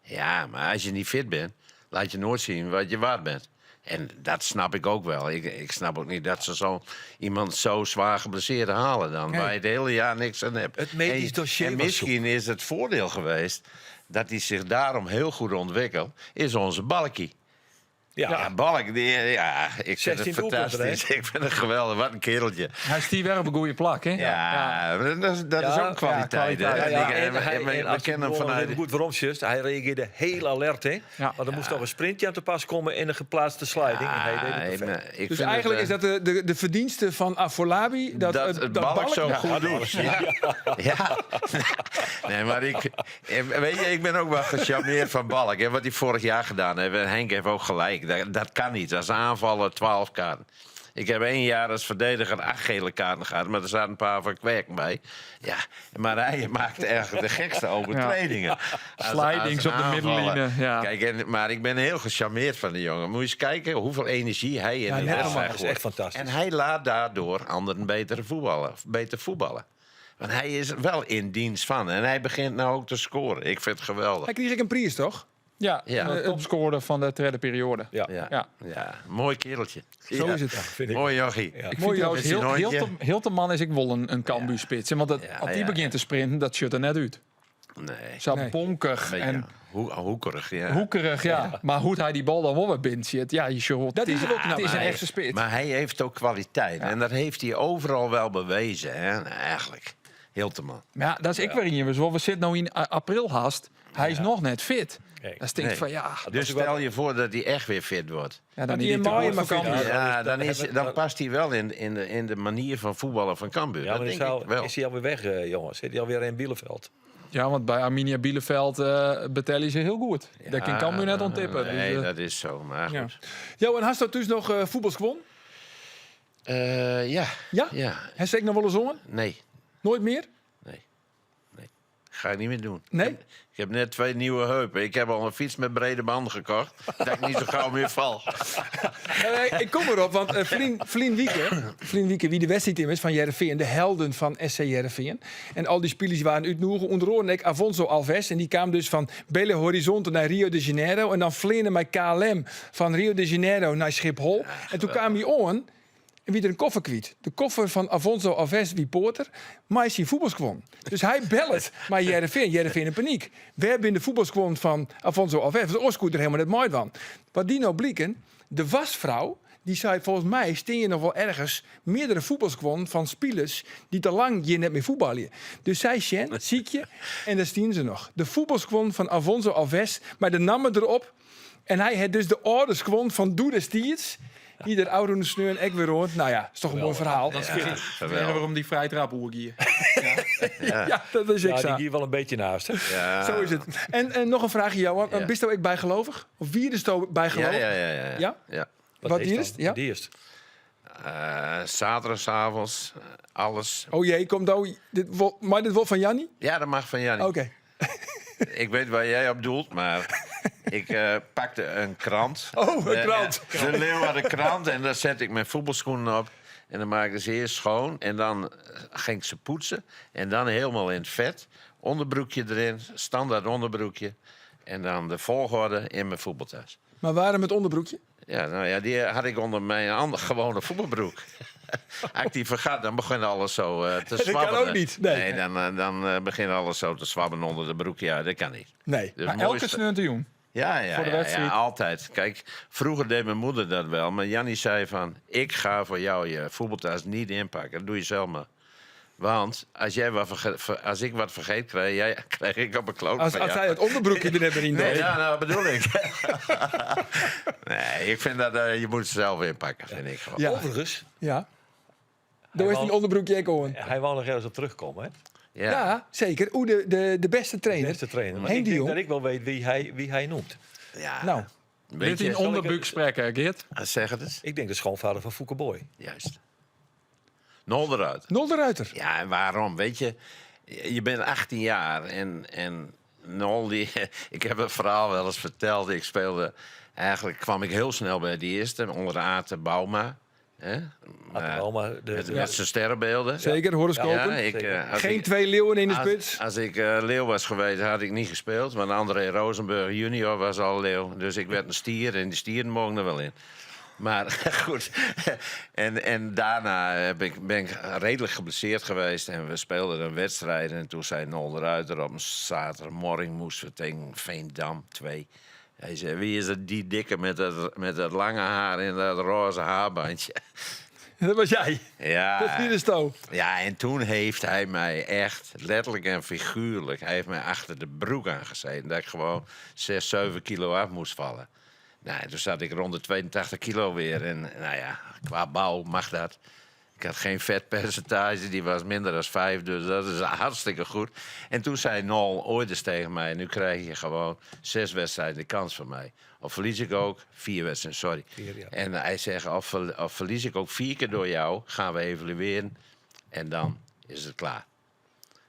Ja, maar als je niet fit bent, laat je nooit zien wat je waard bent. En dat snap ik ook wel. Ik snap ook niet dat ze zo iemand zo zwaar geblesseerd halen dan.
Nee.
Waar je het hele jaar niks aan hebt.
Het medisch
En
dossier was
misschien is het voordeel geweest dat hij zich daarom heel goed ontwikkelt, is onze Balkie.
Ja.
Ja, Balk, die, ja, ik vind
16
het
doelpunten,
fantastisch. Ik vind het geweldig. Wat een kereltje.
Hij is die weer op een goede plak, hè?
Ja, dat is
Ja,
ook kwaliteit.
ja,
hè.
kwaliteit.
En
Ja,
ik-
en
en
hij-
we-
en
we
als je
kennen hem
gewoon
vanuit...
even goed waarom, just. Hij reageerde heel alert, hè?
Ja.
Want er moest nog een sprintje aan te pas komen en een geplaatste sliding. en hij deed het
Ja,
perfect.
ik
Dus
vind
eigenlijk
het,
is dat de verdienste van Afolabi. Dat,
dat,
dat
het Balk
Balk
zo
Ja.
goed doet. Ja. Ja. Nee, maar ik, weet je, ik ben ook wel gecharmeerd van Balk. Hè, wat hij vorig jaar gedaan heeft. En Henk heeft ook gelijk. Dat kan niet. Als aanvaller 12 kaarten. Ik heb 1 jaar als verdediger 8 gele kaarten gehad. Maar er zaten een paar van Kwerken bij. Ja, maar hij maakte echt de gekste overtredingen.
Slidings op de
aanvaller.
middenline, ja.
Kijk, maar ik ben heel gecharmeerd van de jongen. Moet je eens kijken hoeveel energie hij in
Ja,
de
net
wedstrijd
normaal.
Dat is
gooit.
echt fantastisch.
En hij laat daardoor anderen beter voetballen. Want hij is wel in dienst van. En hij begint nou ook te scoren. Ik vind het geweldig.
Hij kreeg ik een prijs, toch?
Ja,
Ja.
de topscorer van de tweede periode.
Ja.
Ja.
Ja.
Ja. mooi kereltje.
Zo
Ja.
is het.
Vind ik.
Mooi jochie.
Ja.
Ik
Mooi
vind trouwens,
Met zijn hondje.
Hilterman is ik wel een Cambuur-spits. Want als die begint te sprinten, dat shut er net uit.
Nee.
Zo
Nee.
bonkig
Beetje
en
hoekerig, ja.
hoekerig, ja. Maar hoe hij die bal dan wel weer binnen zit, ja, je ziet,
Dat is wel knap.
Het is een
Maar
echte spits.
Maar hij heeft ook kwaliteit. En dat heeft hij overal wel bewezen, hè? Eigenlijk. Hilterman.
Maar ja, dat is ik weer in. We zitten nu in april haast. Hij is nog net fit.
Nee.
Dat stinkt
Nee.
van ja.
Dus stel je voor dat hij echt weer fit wordt.
Ja, dan
die
is
in
hij te
mei
goed
maar
voor
fit
Cambuur.
Ja,
Ja,
dan
dan,
is-
is,
hebben-
dan
dan-
past hij wel in de manier van voetballen van Cambuur.
Ja,
dat
maar is,
denk
hij
ik wel.
is hij alweer weg, jongens? Zit hij alweer in Bielefeld?
Ja, want bij Arminia Bielefeld betellen ze heel goed. Daar kan Cambuur net ontippen.
Nee,
dus,
dat is zo. Maar
Ja.
goed.
Johan, hast du dus nog voetbalskwon?
Ja.
Ja?
Ja.
Heeft ik nog wel eens zongen?
Nee.
Nooit meer?
Nee. Nee. Ga ik niet meer doen.
Nee?
Ik heb net 2 nieuwe heupen. Ik heb al een fiets met brede banden gekocht. Dat ik niet zo gauw meer val.
Ik kom erop, want Vlien Wieke, wie de wedstrijdteam is van Heerenveen, de helden van SC Heerenveen. En al die spelers waren uit Noegen, onder andere ik Afonso Alves. En die kwam dus van Belo Horizonte naar Rio de Janeiro. En dan vleende met KLM van Rio de Janeiro naar Schiphol. En toen kwam hij on en wie er een koffer kwijt. De koffer van Afonso Alves, wie Porter, maar is zijn voetbalskwon. Dus hij belt maar Heerenveen, Heerenveen in paniek. We hebben in de voetbalskwon van Afonso Alves, want Oskoet er helemaal net mooi van. Wat die nou blieken, de wasvrouw, die zei volgens mij steen je nog wel ergens meerdere voetbalskwon van spelers die te lang je net meer voetballen. Dus zij Sjen, ziekje, en daar stien ze nog. De voetbalskwon van Afonso Alves, maar de namen erop. En hij had dus de oude skwon van Doede Stiers. Die er oude sneur en ik weer hoort. Nou ja, is toch een mooi verhaal.
Dat is
Ja,
ja, waarom die vrije trap hoe ik hier.
Ja, dat is
Ja,
ik
die
zo.
hier wel een beetje naast. Hè?
Ja.
Zo is het. En nog een vraagje, Johan.
Ja.
Ben je ook bijgelovig? Of wie is er bijgelovig?
Ja, ja, ja, ja.
Ja?
Ja?
Wat
is
hier
dan?
is het? Ja?
Die is het.
Zaterdagavonds, alles.
Oh jee, komt nou... Dit, maar dit wordt van Jannie?
Ja, dat mag van Jannie.
Oké.
Ik weet waar jij op doelt, maar ik eh, pakte een krant.
Oh, een
De-
krant.
De Leeuwarden krant en daar zette ik mijn voetbalschoenen op. En dan maakte ze eerst schoon en dan eh, ging ik ze poetsen. En dan helemaal in het vet. Onderbroekje erin, standaard onderbroekje. En dan de volgorde in mijn voetbaltas.
Maar waarom het onderbroekje?
Ja, nou ja, die had ik onder mijn andere gewone voetbalbroek. Als ik die vergat, dan begint alles zo eh, te
Dat kan
zwabberen.
ook niet, nee.
dan, eh, dan eh, begint alles zo te zwabben onder de broek. Ja, dat kan niet.
Nee.
Dus
Maar
mooi
elke
sta-
sneuntejoen.
ja, ja,
voor de
ja,
wedstrijd.
ja, altijd. Kijk, vroeger deed mijn moeder dat wel. Maar Jannie zei van, ik ga voor jou je voetbaltas niet inpakken. Dat doe je zelf maar. Want als, jij wat verge- ver- als ik wat vergeet, krijg, jij, krijg ik op een kloot
Als,
van
als
jou.
hij het onderbroekje er net in
Nee,
deed.
ja, nou bedoel ik. nee, ik vind dat eh, je moet het zelf inpakken, vind ik gewoon.
Ja.
Overigens,
Ja. Daar is
wou-
die onderbroekje ook gewoon.
hij wou nog ergens op terugkomen. Hè?
Ja.
Ja, zeker. Oeh, de, de, de beste trainer.
Beste trainer. Maar
Henk
ik
de
denk
Jong.
dat ik wel weet wie hij, wie hij noemt.
Ja.
Nou,
Weet
Dit in
je,
onderbuik spreken, Geert.
zeg het eens.
Ik denk de schoonvader van Fouke Boy.
Juist. Nol eruit.
Nol de Ruiter.
Ja, en waarom? Weet je, je bent 18 jaar en, en Nol, die, ik heb het verhaal wel eens verteld. Ik speelde, eigenlijk kwam ik heel snel bij die eerste, onder de Aten Bauma. Hè? Maar-
Bauma, de-
met,
de-
met zijn sterrenbeelden.
Zeker, horoscopen.
Ja, ik, eh, als
Geen
ik-
twee leeuwen in de
als-
spits.
Als, ik eh, leeuw was geweest, had ik niet gespeeld. Want André Rosenburg junior was al leeuw. Dus ik werd een stier en die stieren mogen er wel in. Maar goed, en, en daarna heb ik, ben ik redelijk geblesseerd geweest. En we speelden een wedstrijd. En toen zei Nol de Ruiter op een zaterdagmorgen moesten we tegen Veendam 2. Hij zei, wie is het die dikke met dat, met dat lange haar en dat roze haarbandje?
Dat was jij.
Ja.
Dat is de sto.
Ja, en toen heeft hij mij echt, letterlijk en figuurlijk, hij heeft mij achter de broek aangezeten. Dat ik gewoon 6, 7 kilo af moest vallen. Nou, en toen zat ik rond de 82 kilo weer. En nou ja, qua bouw mag dat. Ik had geen vetpercentage, die was minder dan 5, dus dat is hartstikke goed. En toen zei Nol ooit eens tegen mij: Nu krijg je gewoon zes wedstrijden de kans van mij. Of verlies ik ook, vier wedstrijden, sorry.
Vier, ja.
En hij zegt: of, ver- of verlies ik ook vier keer door jou, gaan we evalueren en dan is het klaar.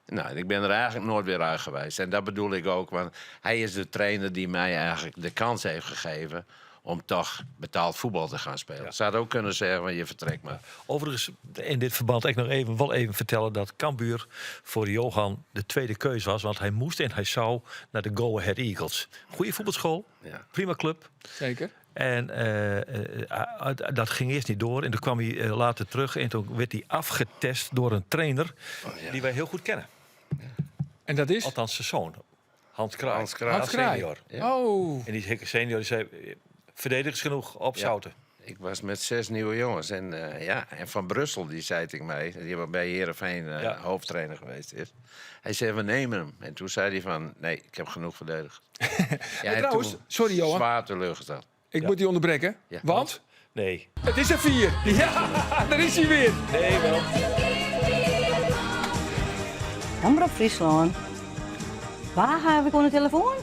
Nou, en ik ben er eigenlijk nooit weer uit geweest. En dat bedoel ik ook, want hij is de trainer die mij eigenlijk de kans heeft gegeven om toch betaald voetbal te gaan spelen. Ze had ook kunnen zeggen, van, je vertrekt maar.
Overigens, in dit verband ik nog even, wel even vertellen dat Cambuur voor Johan de tweede keus was. Want hij moest en hij zou naar de Go Ahead Eagles. Goede voetbalschool,
Ja.
prima club.
Zeker.
En eh, eh, eh, dat ging eerst niet door. En toen kwam hij eh, later terug en toen werd hij afgetest door een trainer die wij heel goed kennen.
En dat is?
Althans, zijn zoon, Hans Kraai.
Hans Kraai.
Hans Kraai.
senior.
Oh.
En die Hikke senior die zei, eh, verdedigers genoeg, opzouten.
Ik was met zes nieuwe jongens. En, eh, ja, en Van Brussel, die zei tegen mij, die bij Heerenveen eh,
Ja.
hoofdtrainer geweest is. Hij zei, we nemen hem. En toen zei hij van, nee, ik heb genoeg verdedigd. Ja, en
trouwens,
toen
sorry, Johan.
Zwaar teleurgesteld.
Ik moet die onderbreken.
Ja.
Want
Nee.
het is een vier. Ja, daar is hij weer.
Nee, wel.
Omroep Friesland. Waar heb ik onder de telefoon?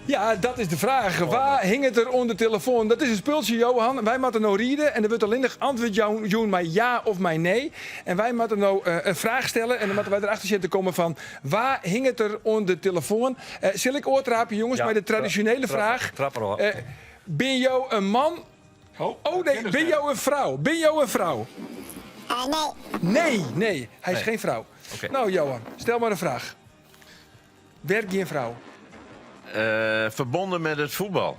Ja, dat is de vraag. Waar hing het er onder de telefoon? Dat is een spultje, Johan. Wij moeten nou rieden en er wordt alleen nog antwoord jou doen, maar ja of maar nee. En wij moeten nou eh, een vraag stellen en dan moeten wij erachter zitten komen van waar hing het er onder de telefoon? Eh zal ik oortrapen, jongens,
Ja,
bij de traditionele
trap-
vraag.
trap erop.
Eh, ben jou een man? Oh nee, ben jou een vrouw? Ben jou een vrouw? nee. Nee, nee, hij is
Nee.
geen vrouw.
Oké.
Nou, Johan, stel maar een vraag. Werk je een vrouw?
Eh, verbonden met het voetbal.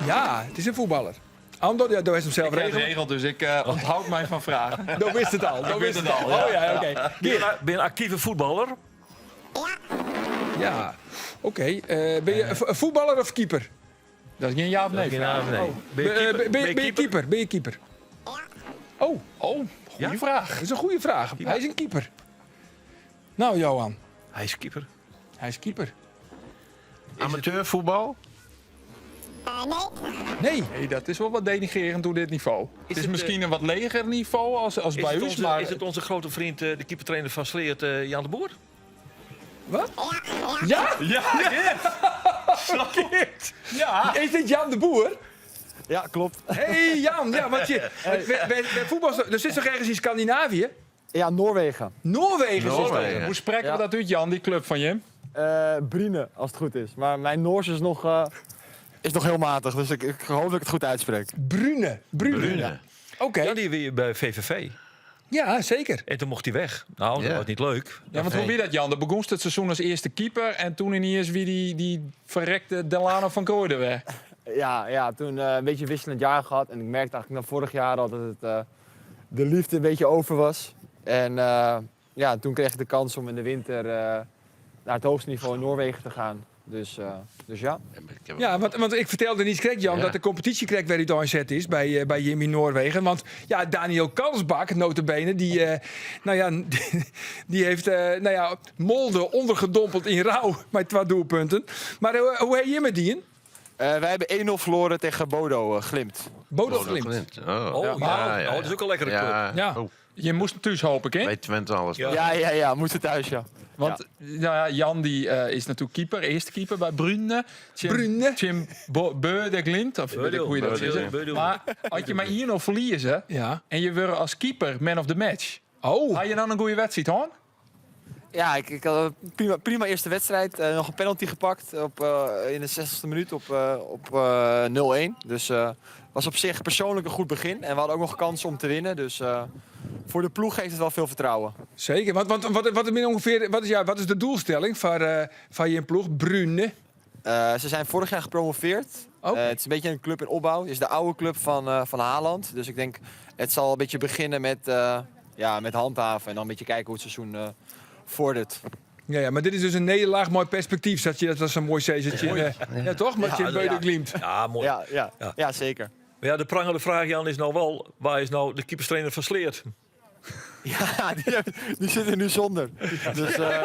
Ja, het is een voetballer. Andor, ja, daar is hem zelf
Ik heb het
regelen.
geregeld, dus ik eh, onthoud mij van vragen.
Dat wist het al. Dat
Ik
wist
wist
het
het
al.
al,
Oh ja, oké.
Ben je een- ben je een actieve voetballer?
Ja, oké. Eh, ben je een vo- een voetballer of keeper?
Dat is geen ja of nee
Geen
vraag.
ja of nee.
Oh.
Ben je
Ben, eh,
keeper?
ben- ben je keeper? Ben je keeper? Oh,
Oh, goede
Ja?
vraag.
dat is een goede vraag. Hij is een keeper. Nou, Johan,
Hij is keeper.
hij is keeper.
Amateurvoetbal?
Nee,
Nee, dat is wel wat denigrerend door dit niveau. het is
het,
misschien een wat leger niveau als, als
Is
bij
het,
u,
onze,
maar
is het onze grote vriend, eh, de keepertrainer van Sleert, eh, Jan de Boer?
wat? Ja?
Ja,
Geert.
ja.
Is dit Jan de Boer?
Ja, klopt.
Hey Jan, ja, want je, wij, wij, wij voetbal, er zit toch ergens in Scandinavië?
Ja, Noorwegen.
Noorwegen, zit dat.
Noorwegen.
Hoe spreken
Ja.
we dat uit, Jan, die club van je?
Eh, Bryne, als het goed is. Maar mijn Noors is nog, eh, is nog heel matig, dus ik, ik hoop dat ik het goed uitspreek.
Brune. Brune.
Brune.
Oké.
Ja, die weer bij VVV.
Ja, zeker.
En toen mocht hij weg. Nou, dat
Ja.
was niet leuk.
Ja, want hoe wie dat, Jan? Dat begon het seizoen als eerste keeper. En toen ineens wie die, die verrekte Delano van Crooij er weer.
Ja, ja toen eh, een beetje een wisselend jaar gehad. En ik merkte eigenlijk na vorig jaar al dat het, eh, de liefde een beetje over was. En eh, ja, toen kreeg ik de kans om in de winter eh, naar het hoogste niveau in Noorwegen te gaan. Dus, eh, dus ja.
Ik heb-
Ja, want, want ik vertelde niet correct, Jan,
Ja.
dat de competitie correct weer uiteen is bij, eh, bij Jimmy Noorwegen. Want ja, Daniel Kalsbak, notabene, die, eh, nou ja, die heeft eh, nou ja, Molde ondergedompeld in rouw met twee doelpunten. Maar eh, hoe heet je met die? in?
Eh, wij hebben 1-0 verloren tegen Bodo eh, Glimt.
Bodo
Bodo
Glimt.
Glimt. Oh,
Oh, ja. Oh, dat is ook een lekkere
Ja.
club.
Ja.
Oh,
Je moest thuis, hoop ik, hè?
bij Twente alles.
Ja.
Ja, ja, ja, moeten thuis, ja.
Want nou ja, Jan die, eh, is natuurlijk keeper, eerste keeper bij Brune. Jim,
Brune.
Jim Bo Beude Glimt, of weet ik hoe je dat
Beudel,
zegt.
Beudel.
Maar als je maar 1-0 verliezen
Ja.
en je wordt als keeper man of the match.
Oh,
Had je dan een goede wedstrijd, hoor?
Ja, ik, ik had een prima, prima eerste wedstrijd. Eh, nog een penalty gepakt op, eh, in de 60ste minuut op, eh, op eh, 0-1. Dus eh, was op zich persoonlijk een goed begin. En we hadden ook nog kans om te winnen. Dus eh, voor de ploeg geeft het wel veel vertrouwen.
zeker. Want, want wat, wat, is ongeveer, wat, is, ja, wat is de doelstelling van, eh, van je ploeg? Brune.
Eh, ze zijn vorig jaar gepromoveerd.
Oké.
Eh, het is een beetje een club in opbouw. Het is de oude club van, eh, van Haaland. Dus ik denk, het zal een beetje beginnen met, eh, ja, met handhaven. En dan een beetje kijken hoe het seizoen eh, vordert.
Ja, ja, maar dit is dus een nederlaag, mooi perspectief. Dat, je, dat was een mooi zezertje. Ja, ja, toch? Met je
Ja,
Bodo
ja.
Glimt.
Ja, mooi.
Ja, ja,
Ja.
ja. zeker.
Maar ja, de prangende vraag, Jan, is nou wel... waar is nou de keeperstrainer van Sleert?
Ja, die, heb- die zitten nu zonder. Dus eh,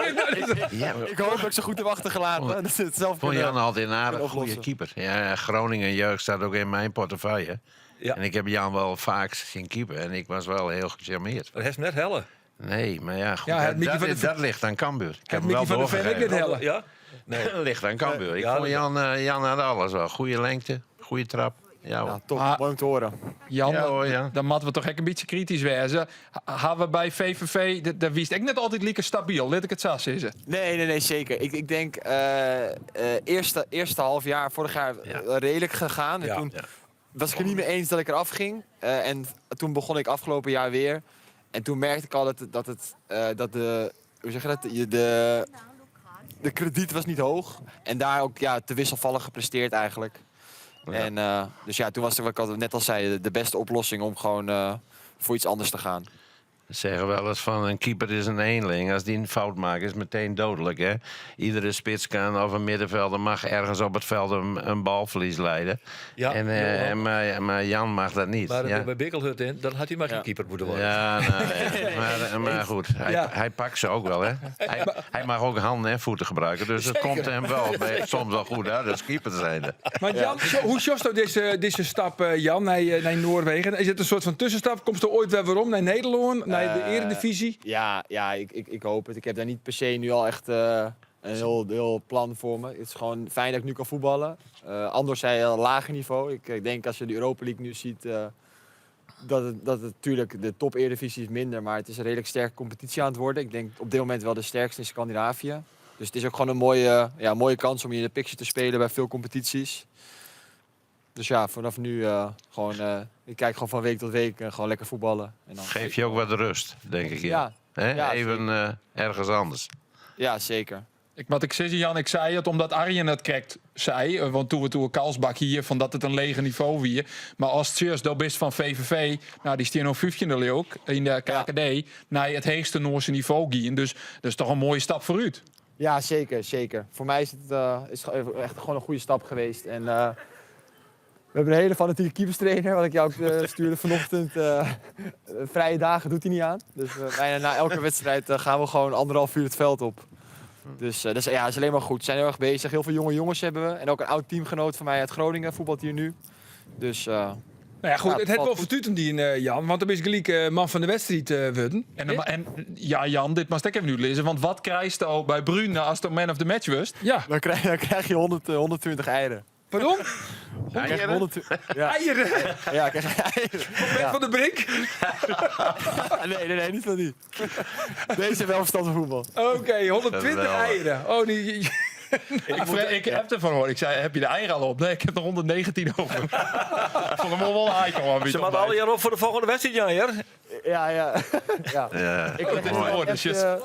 Ja, maar
ik hoop dat ik ze goed heb achtergelaten. Dat ze het zelf
vond
kunnen.
Jan altijd een aardig
kunnen
goede
oplossen.
keeper. Ja, Groningen jeugd staat ook in mijn portefeuille.
Ja.
En ik heb Jan wel vaak zien keeper en ik was wel heel gecharmeerd.
Dat heeft net helle.
Nee, maar ja, goed,
Ja, het
dat,
Mickey
dat,
van de
is-
Ven-
dat ligt aan Cambuur. Ik heb
Het
hem wel
Mickey van de Ven ook net
doorgegeven.
helle.
Ja? Nee.
Dat ligt aan Cambuur. Ik
Ja,
vond
dat-
Jan, eh, Jan had alles wel. Goede lengte, goede trap. Ja, hoor.
Ja, top.
Maar-
Mooi om te horen.
Jan,
Ja, hoor, ja.
dan moeten we toch echt een beetje kritisch wezen. Hebben we bij VVV, daar wist ik net altijd lekker stabiel, laat ik het zo zeggen.
Nee, nee, nee, zeker. Ik, ik denk eh, eh, eerste, eerste half jaar, vorig jaar
Ja.
eh, redelijk gegaan. En
Ja.
toen
Ja.
was ik er niet mee eens dat ik eraf ging. Eh, en toen begon ik afgelopen jaar weer. En toen merkte ik al dat, dat, het, eh, dat de, hoe zeg je dat? Je, de, de krediet was niet hoog. En daar ook ja, te wisselvallig gepresteerd eigenlijk.
Ja.
En, eh, dus ja, toen was het, wat ik al net al zei, de beste oplossing om gewoon eh, voor iets anders te gaan.
Ze zeggen wel eens van een keeper is een eenling. Als die een fout maakt, is het meteen dodelijk. Hè? Iedere spits kan of een middenvelder mag ergens op het veld een, een balverlies leiden.
Ja,
en, eh,
Johan.
en maar, maar Jan mag dat niet.
Maar
ja.
bij Bikkelhut in, dan had hij maar geen
Ja.
keeper moeten worden.
Ja, nou, ja. Maar, maar goed, hij,
Ja.
hij pakt ze ook wel, hè? Hij, hij mag ook handen en voeten gebruiken, dus het komt hem wel bij- soms wel goed uit als keeper zijnde.
Maar Jan, zo- hoe sjost nou deze, deze stap, eh, Jan, naar, eh, naar Noorwegen? Is het een soort van tussenstap? Komt er ooit weer waarom naar Nederland, naar de
Eh,
Eredivisie?
Ja, ja ik, ik, ik hoop het. Ik heb daar niet per se nu al echt eh, een heel, heel plan voor me. Het is gewoon fijn dat ik nu kan voetballen. Eh Anders zei al lager niveau. Ik, ik denk als je de Europa League nu ziet, eh, dat het, dat het natuurlijk de top Eredivisie is minder. Maar het is een redelijk sterke competitie aan het worden. Ik denk op dit moment wel de sterkste in Scandinavië. Dus het is ook gewoon een mooie, ja, mooie kans om je in de picture te spelen bij veel competities. Dus ja, vanaf nu eh, gewoon, eh, ik kijk gewoon van week tot week en gewoon lekker voetballen. En dan,
Geef je ook wat rust, denk ik. Ja.
Ja.
Hè?
Ja,
Even eh, ergens anders.
ja, zeker.
Ik, wat ik zeg, Jan, ik zei het omdat Arjen het correct zei. eh, Want toen we toen Kalsbak hier, van dat het een lege niveau wie. Maar als Tjus dat best van VVV, nou die stier nog 15 ook in de KKD, naar het hoogste Noorse niveau gien. Dus dat is toch een mooie stap vooruit.
Ja, zeker, zeker. Voor mij is het eh, is echt gewoon een goede stap geweest. En eh, we hebben een hele fanatieke keeperstrainer, wat ik jou ook eh, stuurde vanochtend. eh, vrije dagen doet hij niet aan. Dus eh, bijna na elke wedstrijd eh, gaan we gewoon anderhalf uur het veld op. Dus eh, dat is, ja, dat is alleen maar goed. Ze zijn heel erg bezig. Heel veel jonge jongens hebben we. En ook een oud teamgenoot van mij uit Groningen voetbalt hier nu. Dus eh,
Nou ja, goed,
ja,
het het
valt
wel
goed.
vertuut die eh, Jan, want dan is gelijk eh, man van de wedstrijd eh worden.
En, dan- en ja, Jan, dit mag ik even nu lezen. Want wat krijg je al bij Brune als de man of the match was?
Ja,
Dan krijg, dan krijg je 100, eh, 120 eieren.
Pardon?
Eieren? Ja.
Eieren?
Ja, ik krijg eieren.
Van Bert van der Brink?
Nee, nee, nee, niet van die. Deze wel verstand van voetbal.
Oké, 120
Geweldig.
eieren. Oh, die...
Ik, ik heb ervan hoor. Ik zei, heb je de eieren al op? Nee, ik heb er 119 over. Vond hem wel een icon.
Ze moeten alle jaar op voor de volgende wedstrijd, Jan. Hier.
Ja, ja. ja.
Ja.
Ik kreeg
Mooi.
een appje,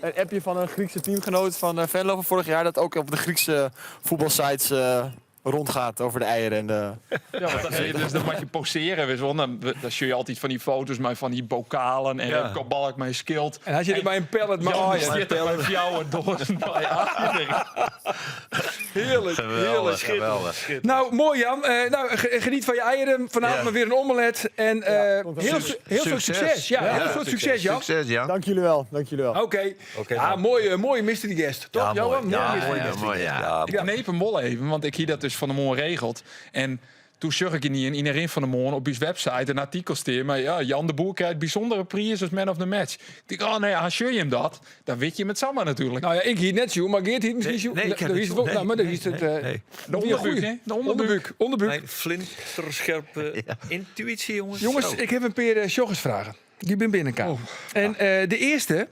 een appje van een Griekse teamgenoot van Venlo van vorig jaar... dat ook op de Griekse voetbalsites rondgaat over de eieren en de...
Ja, want dan, dus dan mag je poseren. Weet je wel. Dan, dan zie je altijd van die foto's maar van die bokalen en
Ja.
Remco Balk met schild.
En hij zit er bij een pallet met
Jan
eieren.
zit er bij jou en door zijn eieren.
Heerlijk, heerlijk.
Geweldig, geweldig.
Nou, mooi Jan. Nou, geniet van je eieren. Vanavond
Ja.
maar weer een omelet. En
Ja, komt
heel,
wel.
heel veel succes. Ja,
Ja.
heel veel succes, Jan.
Succes, Jan.
Dank jullie wel, dank jullie wel.
Oké.
Oké,
ja,
nou.
mooie, mooie mystery guest. Toch,
Ja,
Johan?
mooi. Ja,
Mooie mystery
mooi.
guest.
Ja, mooi, ja.
Ja,
Ik kneep hem wel even, want ik hier dat dus van de morgen regeld. En toen zag ik in die in erin van de morgen op uw website een artikel staan. Maar ja, Jan de Boer krijgt bijzondere prijs als man of the match. Ik denk, oh nee, als je hem dat, dan weet je hem het samen natuurlijk.
Nou ja, ik hier net zo, maar Geert hier misschien zo.
Nee, ik heb
Nou,
niet
is het
zo.
wel- nou, maar dan is het...
Nee, nee.
De onderbuik, hè? De onderbuik.
Onderbuik. Onderbuik.
Mijn flinterscherpe intuïtie, jongens.
Jongens,
Zo.
ik heb een paar uh, vragen. Die ben binnenkomen. En de eerste,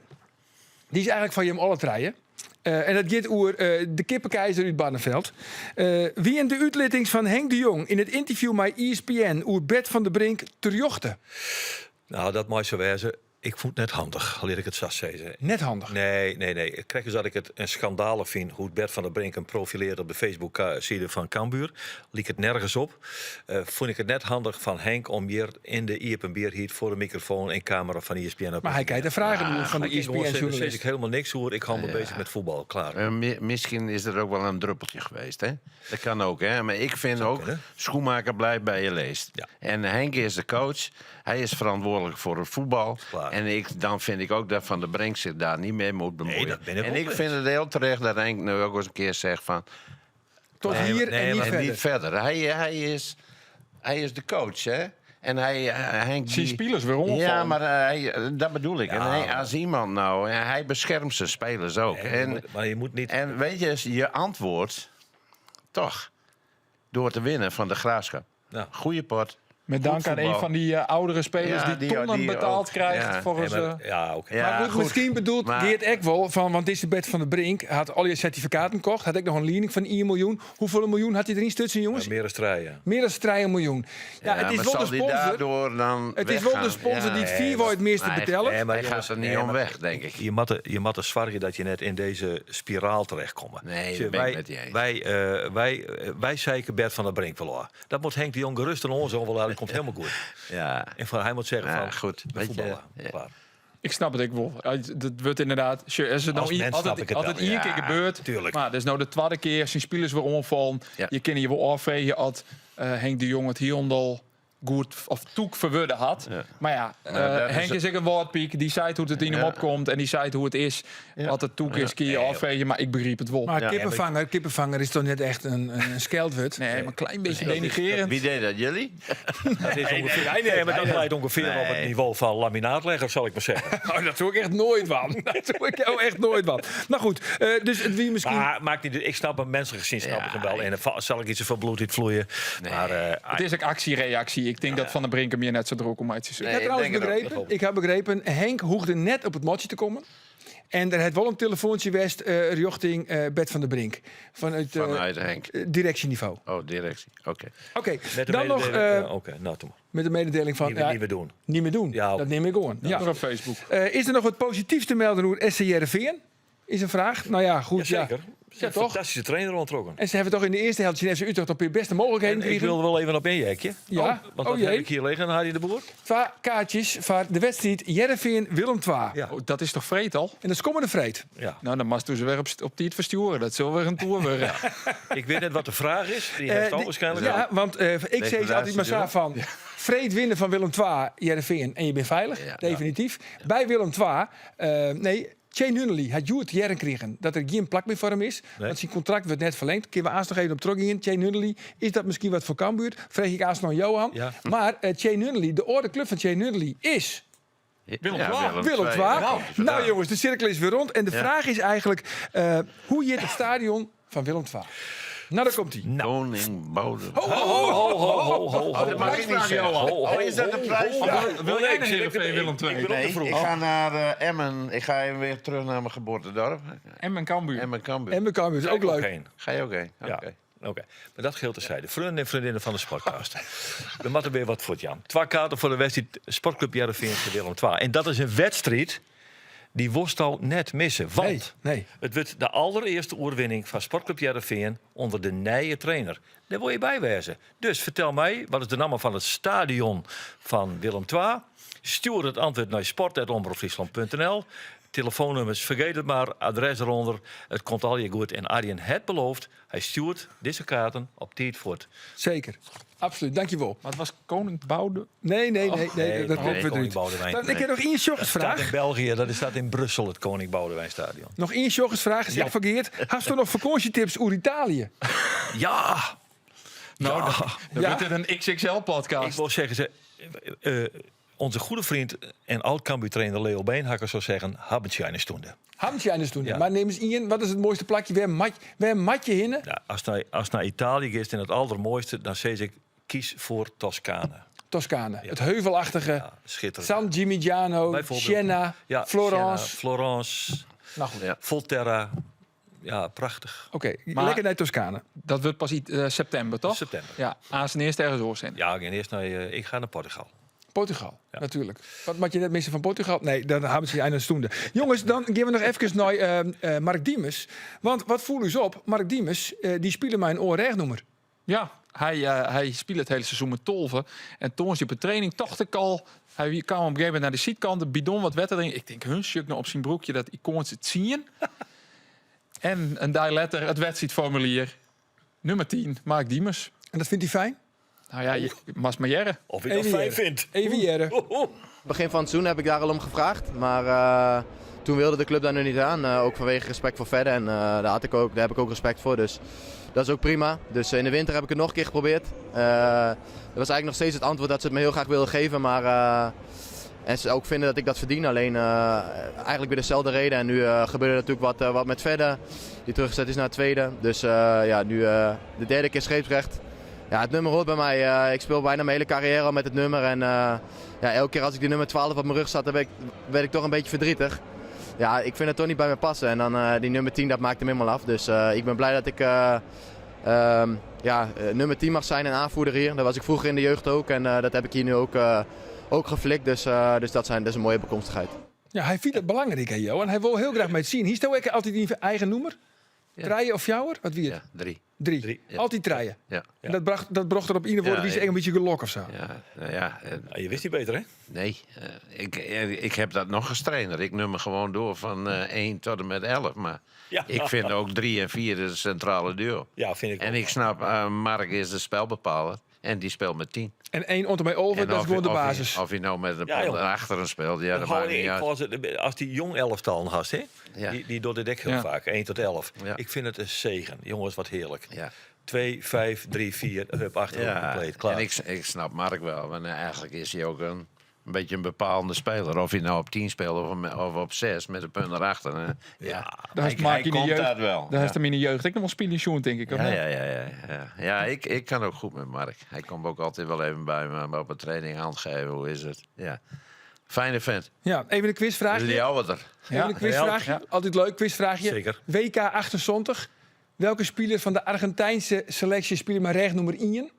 die is eigenlijk van Jim alle treien. En dat gaat oer de kippenkeizer uit Barneveld. Wie in de uitlittings van Henk de Jong in het interview met E ESPN oer Bert van de Brink terjochte?
Nou, dat mag zo wezen. Ik vond het net handig, leer ik het zo zeggen.
Net handig.
Nee, nee, nee. Ik krijg dus dat ik het een schandalig vind hoe Bert van der Brink hem profileert op de Facebook-side van Cambuur. Liek het nergens op. Vond ik het net handig van Henk om hier in de Iepenbier hier voor de microfoon en camera van E ESPN op.
Maar hij kijkt de vragen doen van de E
Ik gewoon zeggen, daar zeg
ESPN-journalist.
ik helemaal niks hoor. Ik hou me bezig met voetbal. Klaar.
Misschien is er ook wel een druppeltje geweest, hè? Dat kan ook, hè? Maar ik vind ook,
kunnen.
schoenmaker blijft bij je leest.
Ja.
En Henk is de coach. Hij is verantwoordelijk voor het voetbal.
Klaar.
En ik, dan vind ik ook dat Van der Brink zich daar niet mee moet bemoeien.
Nee, dat ben ik
en
ook
ik
mee
vind het heel terecht dat Henk nu ook eens een keer zegt van...
Tot
Nee,
hier
nee,
en niet
maar
En
verder.
niet verder. Hij hij is de coach, hè? En hij, Henk
Zien
die-
spelers weer omvallen.
Ja, maar dat bedoel ik. En hij, als iemand nou... en Hij beschermt zijn spelers ook.
Nee, maar je
en,
moet- maar je moet niet.
en weet je, je antwoord toch door te winnen van de Graafschap.
Ja.
Goeie pot.
Met dank
Goed
aan een
voetbal.
van die oudere spelers
Ja,
die, tonnen
die
betaald
ook.
krijgt.
Ja.
Volgens,
Nee, maar- ja, oké.
Ja,
maar goed, misschien bedoelt
Maar-
Geert Ek wel van, want deze Bert van der Brink had al je certificaten kocht, had ik nog een lening van 1 miljoen. Hoeveel miljoen had hij erin stutsen, jongens?
Ja, meer dan strijden.
Meer dan 3 miljoen. Ja, het is
maar
wel de
zal die
sponsor.
daardoor dan
Het is wel de
weggaan?
sponsor
Ja,
die het
nee,
vier het meeste
maar hij-
betellen.
Nee, maar
Hij
jongens,
gaat er niet
nee,
om
maar
weg, denk ik.
Je moet er, je moet er zwargen dat je net in deze spiraal terechtkomt.
Nee,
Zie,
dat ben ik
wij,
met je eens.
Wij zeiken Bert van der Brink verloren. Dat moet Henk de Jong gerust en ons wel laten. Dat komt helemaal goed.
Ja.
En van, hij moet zeggen
Ja,
van,
goed.
we
Weet je,
voetballen.
ja.
Klaar.
Ik snap het ik wel. Dat wordt inderdaad. Sure, Als het nou
Als mens
altijd,
snap ik het
altijd
wel.
één
Ja,
keer gebeurt.
tuurlijk.
Maar dat is nou de tweede keer. Zijn spelers weer omvallen.
Ja.
Je kan je wel afvegen had Henk de Jong het hieronder goed of toek verwurden had.
Ja.
Maar ja,
Maar dat
Henk
is-
is ook een woordpiek. Die zei hoe het in hem
Ja.
opkomt en die zei hoe het is. Wat het toek is, kun je afvegen. Maar ik begreep het wel.
Maar
Ja.
kippenvanger is toch net echt een scheldwoord?
nee, maar een klein beetje denigrerend.
Wie deed dat? Jullie?
Dat is ongeveer, nee, maar dat leidt ongeveer op het niveau van laminaatlegger, zal ik maar zeggen.
Oh, dat doe ik echt nooit van. Dat doe ik jou echt nooit van. Nou goed, dus het wie misschien...
Maar maakt niet, ik snap hem, menselijk gezien snap
Ja,
ik hem wel. En dan zal ik iets van bloed niet vloeien. Maar
Het is ook actie-reactie. Ik denk dat Van der Brink hem hier net zo druk om uit te
Ik
zetten.
heb
Nee,
trouwens
ik denk het ook.
begrepen, ik heb begrepen, Henk hoegde net op het matje te komen. En er had wel een telefoontje west richting Bert van der Brink. Vanuit,
Vanuit Henk.
directieniveau.
Oh, directie. Oké.
Oké,
met de
dan nog
mededeling- ja, Oké, nou, doe maar.
met de mededeling van...
Niet meer-
ja,
niet meer doen.
Niet meer doen,
Ja, oké.
dat neem ik aan. Ja.
Nog op Facebook.
Is er nog wat positiefs te melden over SC Heerenveen? Is een vraag. Nou ja, goed. Ja.
Jazeker.
Ja,
Een
toch?
Fantastische trainer ontrokken.
En ze hebben toch in de eerste helft Chinese Utrecht op je beste mogelijkheden
En ik
gekregen.
wil er wel even op injekje.
Ja.
Oh, want
Oh,
dat
jee.
heb ik hier liggen, Harry de Boer.
Twee kaartjes voor de wedstrijd Heerenveen Willem II.
Ja.
Oh, dat is toch vreed al?
En dat is komende vreed.
Ja.
Nou, dan mag ze weer op die het versturen. Dat zal weer een tour worden.
Ik weet net wat de vraag is. Die heeft al waarschijnlijk.
Ja, want ik zeg
Degradatie
altijd maar zo van... Vreed winnen van Willem II, Heerenveen en je bent veilig,
Ja.
definitief. Bij Willem II, nee, Shane Nunnally had Joert Jaren kregen dat er geen plak meer voor hem is.
Nee.
Want zijn contract werd net verlengd. Kunnen we aanstaan nog even op terug in. Shane Nunnally, is dat misschien wat voor Cambuur? Vraag ik aanstaan aan Johan.
Ja.
Maar Shane Nunnally, de orde club van Shane Nunnally is...
Willem
Ja,
II.
Willem
II,
II.
daar komt hij vandaan.
Nou jongens, de cirkel is weer rond. En de
Ja.
vraag is eigenlijk, hoe zit het stadion van Willem II? Nou, daar komt hij.
Koning Boudewijn.
Ho, ho,
ho, ho, ho, ho,
Oh, dat mag ik niet zeggen. Oh, is dat de prijs?
Wil jij naar Heerenveen, Willem II?
Nee, ik ga naar Emmen. Ik ga even weer terug naar mijn geboortedorp.
Emmen Cambuur.
Emmen Cambuur.
Emmen Cambuur is ook leuk.
Heen.
Ga je ook heen? Oké.
Ja. Oké, maar dat geldt terzijde. Vrienden en vriendinnen van de Sportcast. We moeten weer wat voor Jan. Twee kaarten voor de wedstrijd Sportclub Heerenveen Willem II. En dat is een wedstrijd die worst al net missen. Want
Nee, nee.
het wordt de allereerste oorwinning van Sportclub Heerenveen onder de nieuwe trainer. Daar wil je bij wezen. Dus vertel mij, wat is de naam van het stadion van Willem II? Stuur het antwoord naar sport.omroepfriesland.nl. Telefoonnummers, vergeet het maar, adres eronder. Het komt al je goed. En Arjen het belooft, hij stuurt deze kaarten op tijd voort.
Zeker. Absoluut, dankjewel.
Maar het was Koning Boude.
Nee, nee, nee, nee, dat
nee,
klopt weer
Koning
niet.
Boudewijn.
Dan, ik heb nog één
Dat staat in
sjoggersvraag.
België, dat staat in Brussel, het Koning Boudewijn Stadion.
Nog één sjoggersvraag, is echt verkeerd. Hast u nog vakantietips over Italië?
Ja!
Nou, dan, dan
Ja.
wordt dit een XXL-podcast.
Ik wil zeggen, ze, onze goede vriend en oud-Cambuur-trainer Leo Beenhakker zou zeggen... Haben stoende.
Hamtje doen.
Ja.
Maar neem eens één, wat is het mooiste plakje? Waar mat, waar mat je hinnen?
Ja, als naar, als naar Italië is en het allermooiste, dan zeg ik... kies voor Toscane.
Toscane. Het heuvelachtige.
Ja, schitterend.
San Gimignano,
Bijvoorbeeld.
Siena,
Ja,
Florence.
Siena, Florence,
Nou goed.
Ja.
Volterra. Ja, prachtig.
Oké,
Maar-
lekker naar Toscane.
Dat wordt pas iets, september, toch?
September.
Ja, aan zijn eerst ergens oor zijn.
Ja, ik ga eerst naar, ik ga naar Portugal.
Portugal, natuurlijk. Wat moet je net missen van Portugal? Nee, dan hebben ze je eindelijk stoende. Jongens, dan gaan we nog even naar Mark Diemers. Want wat voel u op? Mark Diemers, die spelen mijn oor-rechtnoemer.
Ja, hij speelde het hele seizoen met Tolven. En toen was hij op de training, tocht ik al. Hij kwam op een gegeven moment naar de zijkant, de bidon wat wetter erin. Ik denk, hun sjuk nou op zijn broekje dat icoon het zien. en een dag later het wedstrijdformulier. Nummer 10, Mark Diemers.
En dat vindt hij fijn?
Nou ja, je, mas maar jerre.
Of ik dat
Even
fijn
jaren.
vind.
Even jaren.
Begin van het seizoen heb ik daar al om gevraagd. Maar toen wilde de club daar nu niet aan. Ook vanwege respect voor Fedde. En daar heb ik ook respect voor. Dus dat is ook prima. Dus in de winter heb ik het nog een keer geprobeerd. Dat was eigenlijk nog steeds het antwoord dat ze het me heel graag wilden geven. Maar, en ze ook vinden dat ik dat verdien. Alleen eigenlijk weer dezelfde reden. En nu gebeurde natuurlijk wat met Fedde. Die teruggezet is naar het tweede. Dus ja, nu de derde keer scheepsrecht. Ja, het nummer hoort bij mij. Ik speel bijna mijn hele carrière al met het nummer. En ja, elke keer als ik die nummer 12 op mijn rug zat, dan werd ik toch een beetje verdrietig. Ja, ik vind het toch niet bij me passen. En dan die nummer 10, dat maakt hem helemaal af. Dus ik ben blij dat ik nummer 10 mag zijn en aanvoerder hier. Dat was ik vroeger in de jeugd ook. En dat heb ik hier nu ook geflikt. Dus, dat is een mooie bekomstigheid.
Ja, hij vindt het belangrijk, hè, Jo. En hij wil heel graag met zien. Hier stel ik altijd in eigen noemer.
Ja.
Treien of jouwer? Wat wie het?
Ja, 3.
3.
3.
Ja.
Altijd treien.
Ja.
En dat bracht er op ieder woord
Ja,
wie ze
ik-
een beetje gelok of zo.
Ja, nou ja,
Ja, je wist niet beter, hè?
Nee, ik heb dat nog als trainer. Ik nummer gewoon door van 1 tot en met 11. Maar
Ja.
ik vind ook 3 en 4 de centrale duo.
Ja, vind ik
En
ook.
ik snap, Mark is de spelbepaler. En die speelt met 10.
En 1 onder mij over,
En
dat is
of
gewoon de
je-
basis.
Of je nou met een
Ja,
pond
joh.
naar achteren speelt, ja, dat
Gewoon,
maakt niet
ik
uit.
was het- als die jong elftal had, hè?
Ja.
Die doet het ook heel
Ja.
vaak, 1 tot 11.
Ja.
Ik vind het een zegen. Jongens, wat heerlijk.
Ja.
2, 5, 3, 4, hup, achterop,
Ja,
compleet, klaar.
en ik snap Mark wel. Want eigenlijk is hij ook een beetje een bepalende speler. Of hij nou op 10 speelt of op 6 met een punt erachter. Hè. Ja,
Daar is
hij,
Mark
hij
in de
komt
jeugd.
dat wel.
Daar
ja.
heeft hem in de jeugd ook nog wel spelen jongen, denk ik. of
Ja,
niet?
ja, ja, ja, ja. Ja, ik kan ook goed met Mark. Hij komt ook altijd wel even bij me maar op een training hand geven. Hoe is het? Ja. Fijne vent.
Ja, even een quizvraagje.
Ljouwerter.
Even een quizvraagje.
Ja.
Altijd leuk, quizvraagje.
Zeker.
WK 78. Welke speler van de Argentijnse selectie speelde maar recht nummer 1?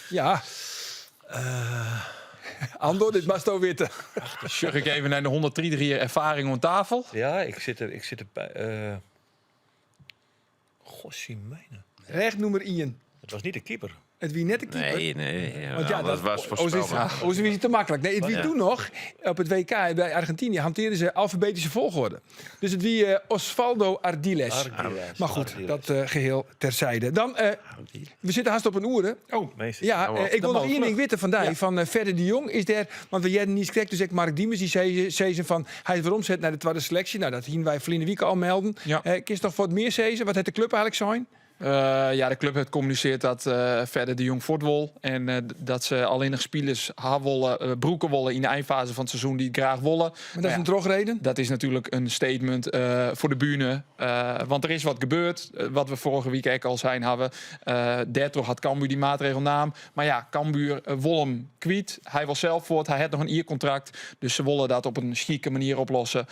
Ja. Andor, dit mag je weten.
Sjug ik even naar de 103 ervaring om tafel.
Ja, ik zit er, ik zit er bij. Gossie mijne.
Recht nummer 1.
Het was niet de keeper.
Het wie net de keeper.
Nee, nee. Ja,
Want ja,
dat was
oh, ze is,
voorspelbaar.
oh, ze is het te makkelijk. Nee, het wie
Ja.
toen nog, op het WK bij Argentinië, hanteerden ze alfabetische volgorde. Dus het wie Osvaldo Ardiles.
Ardiles,
Maar goed,
Ardiles.
dat geheel terzijde. Dan, we zitten haast op een oeren.
Oh,
Meester.
Ja,
Nou,
ik wil nog
mag
één ding
vlug.
weten vandaag. Van Verder de Jong is daar. Want we jij niet correct, dus ik Mark Diemers die zei ze van hij is weer omzet naar de tweede selectie. Nou, dat zien wij verleden week al melden.
Ja.
Kun je nog voor het meer zezen? Wat het de club eigenlijk zijn?
Ja, de klup hat kommunisearre dat Fedde de Jong fuort wol. En dat se allinnich spilers ha wolle, brûke wolle yn de einfaze fan it seizoen dy't graach wolle.
Maar dat is in drogreden?
Dat is natuerlik in statement foar de bühne. Want der is wat gebeurd, wat we foarige wike ek al sein hawwe. Dêrtroch hat Cambuur dy maatregel naam. Mar ja, Cambuur wol him kwyt. Hy wol sels fuort, hy hat noch in jierkontrakt. Dus se wolle dat op in sjike manier oplosse.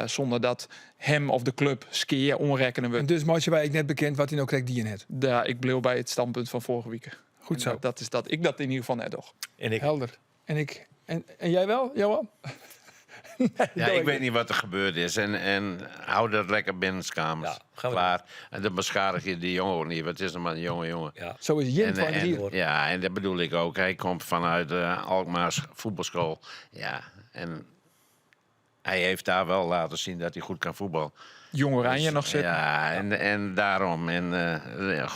Sûnder dat him of de klup skea oanrekkene wurdt.
En dus meitsje wy ek net bekend wat hy no krekt dien hat?
Ja, ik bliuw by it standpunt fan foarige wike.
Goed zo.
En dat is dat ik dat yn ieder gefal net doch.
En ik.
Helder. En ik. En jij wel, Johan?
Nee, ja, ik weet niet wat er gebeurd is. En hou dat lekker binnenskamers.
Ja, gaan we
Klaar. En dan beschadig je die jongen ook niet. Want het is nog maar een jonge jongen.
Ja.
Zo is Jim van hier.
Ja, en dat bedoel ik ook. Hij komt vanuit de Alkmaars voetbalschool. Ja, en hij heeft daar wel laten zien dat hij goed kan voetballen.
Jong Oranje
Dus,
noch sitten.
Ja, en daarom. En ja,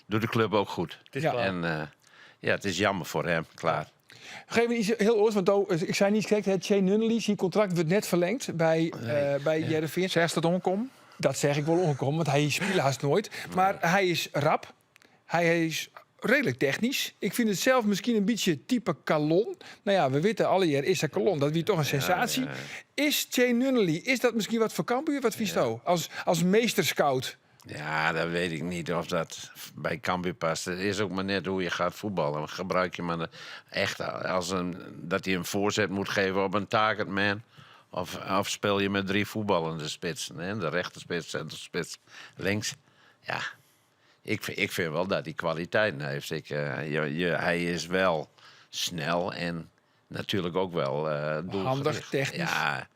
doet de club ook goed.
Het is
Ja.
klaar.
En ja, het is jammer voor hem. Klaar.
Geef me iets heel oors, want oh, ik zei niet correct, hè, Che Nunnely, zijn contract wordt net verlengd bij Hearrenveen.
Zegst dat omkom?
Dat zeg ik wel ongekomen, want hij speelt haast nooit. Maar hij is rap. Hij is redelijk technisch. Ik vind het zelf misschien een beetje type Kallon. Nou ja, we weten alle jaar is dat Kallon. Dat wie toch een sensatie. Is Che Nunnely, is dat misschien wat voor Cambuur? Wat vies ja. Als meesterscout.
Ja, dat weet ik niet of dat bij Cambuur past. Het is ook maar net hoe je gaat voetballen. Gebruik je maar echt als een, dat hij een voorzet moet geven op een targetman. Of speel je met 3 voetballende spitsen. Hè? De rechterspits, centerspits, links. Ja, ik vind wel dat hij kwaliteiten heeft. Hij is wel snel en natuurlijk ook wel doelgericht.
Handig, technisch.
Ja,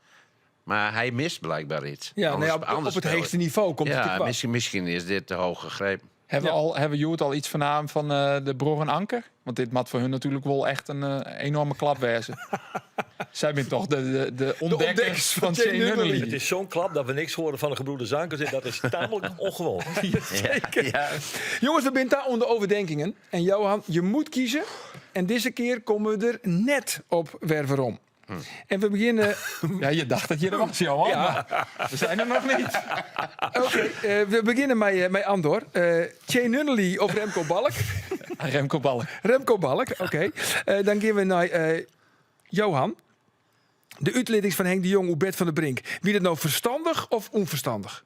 maar hij mist blijkbaar iets.
Ja,
Anders
op het
speel
hoogste
ik.
niveau komt hij
Ja,
te kwam.
misschien is dit te hoog gegrepen.
Hebben we Joert al iets vernaam van de Bror en Anker? Want dit moet voor hun natuurlijk wel echt een enorme klap wezen. Zij zijn toch de ontdekkers
ontdekkers
van
van
Che
Che Nunnely.
Nunnely.
Het is zo'n klap dat we niks horen van de gebroeders Ankers. En dat is tamelijk ongewoon.
Zeker.
Ja.
Jongens, we zijn daar onder overdenkingen. En Johan, je moet kiezen. En deze keer komen we er net op Werverom. En we beginnen...
Ja, je dacht dat je er was, Johan.
Ja.
Maar we zijn er nog niet.
Oké, we beginnen met Andor. Che Nunnely of Remco Balk?
Remco Balk.
Remco Balk, oké. Dan gaan we naar Johan. De uitleiding van Henk de Jong, Bert van der Brink. Wie dat nou verstandig of onverstandig?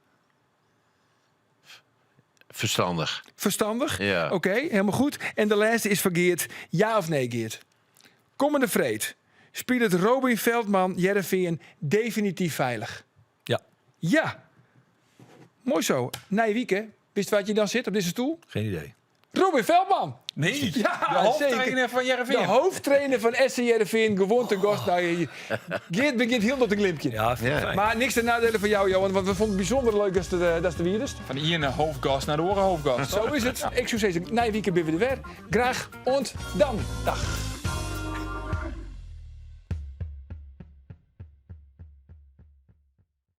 Verstandig.
Verstandig?
Ja.
Oké, helemaal goed. En de laatste is van Geert. Ja of nee, Geert? Komende vreed. Speelt het Robin Veldman Hearrenveen definitief veilig?
Ja.
Ja. Mooi zo. Na wieke, wist wat je dan zit op deze stoel?
Geen idee.
Robin Veldman.
Nee,
Ja,
de hoofdtrainer
zeker.
van Hearrenveen.
De hoofdtrainer van SC Hearrenveen, gewoon te gast. Nou, Geert begint heel tot een glimpje.
Ja, vind ik fijn.
Maar niks ten nadele van jou, Johan, want we vonden het bijzonder leuk dat de hier is.
Van de ene hoofdgast naar de andere hoofdgast.
Zo is het. Ik zou zeggen, na wieke ben we er weer. Graag ont dan. Dag.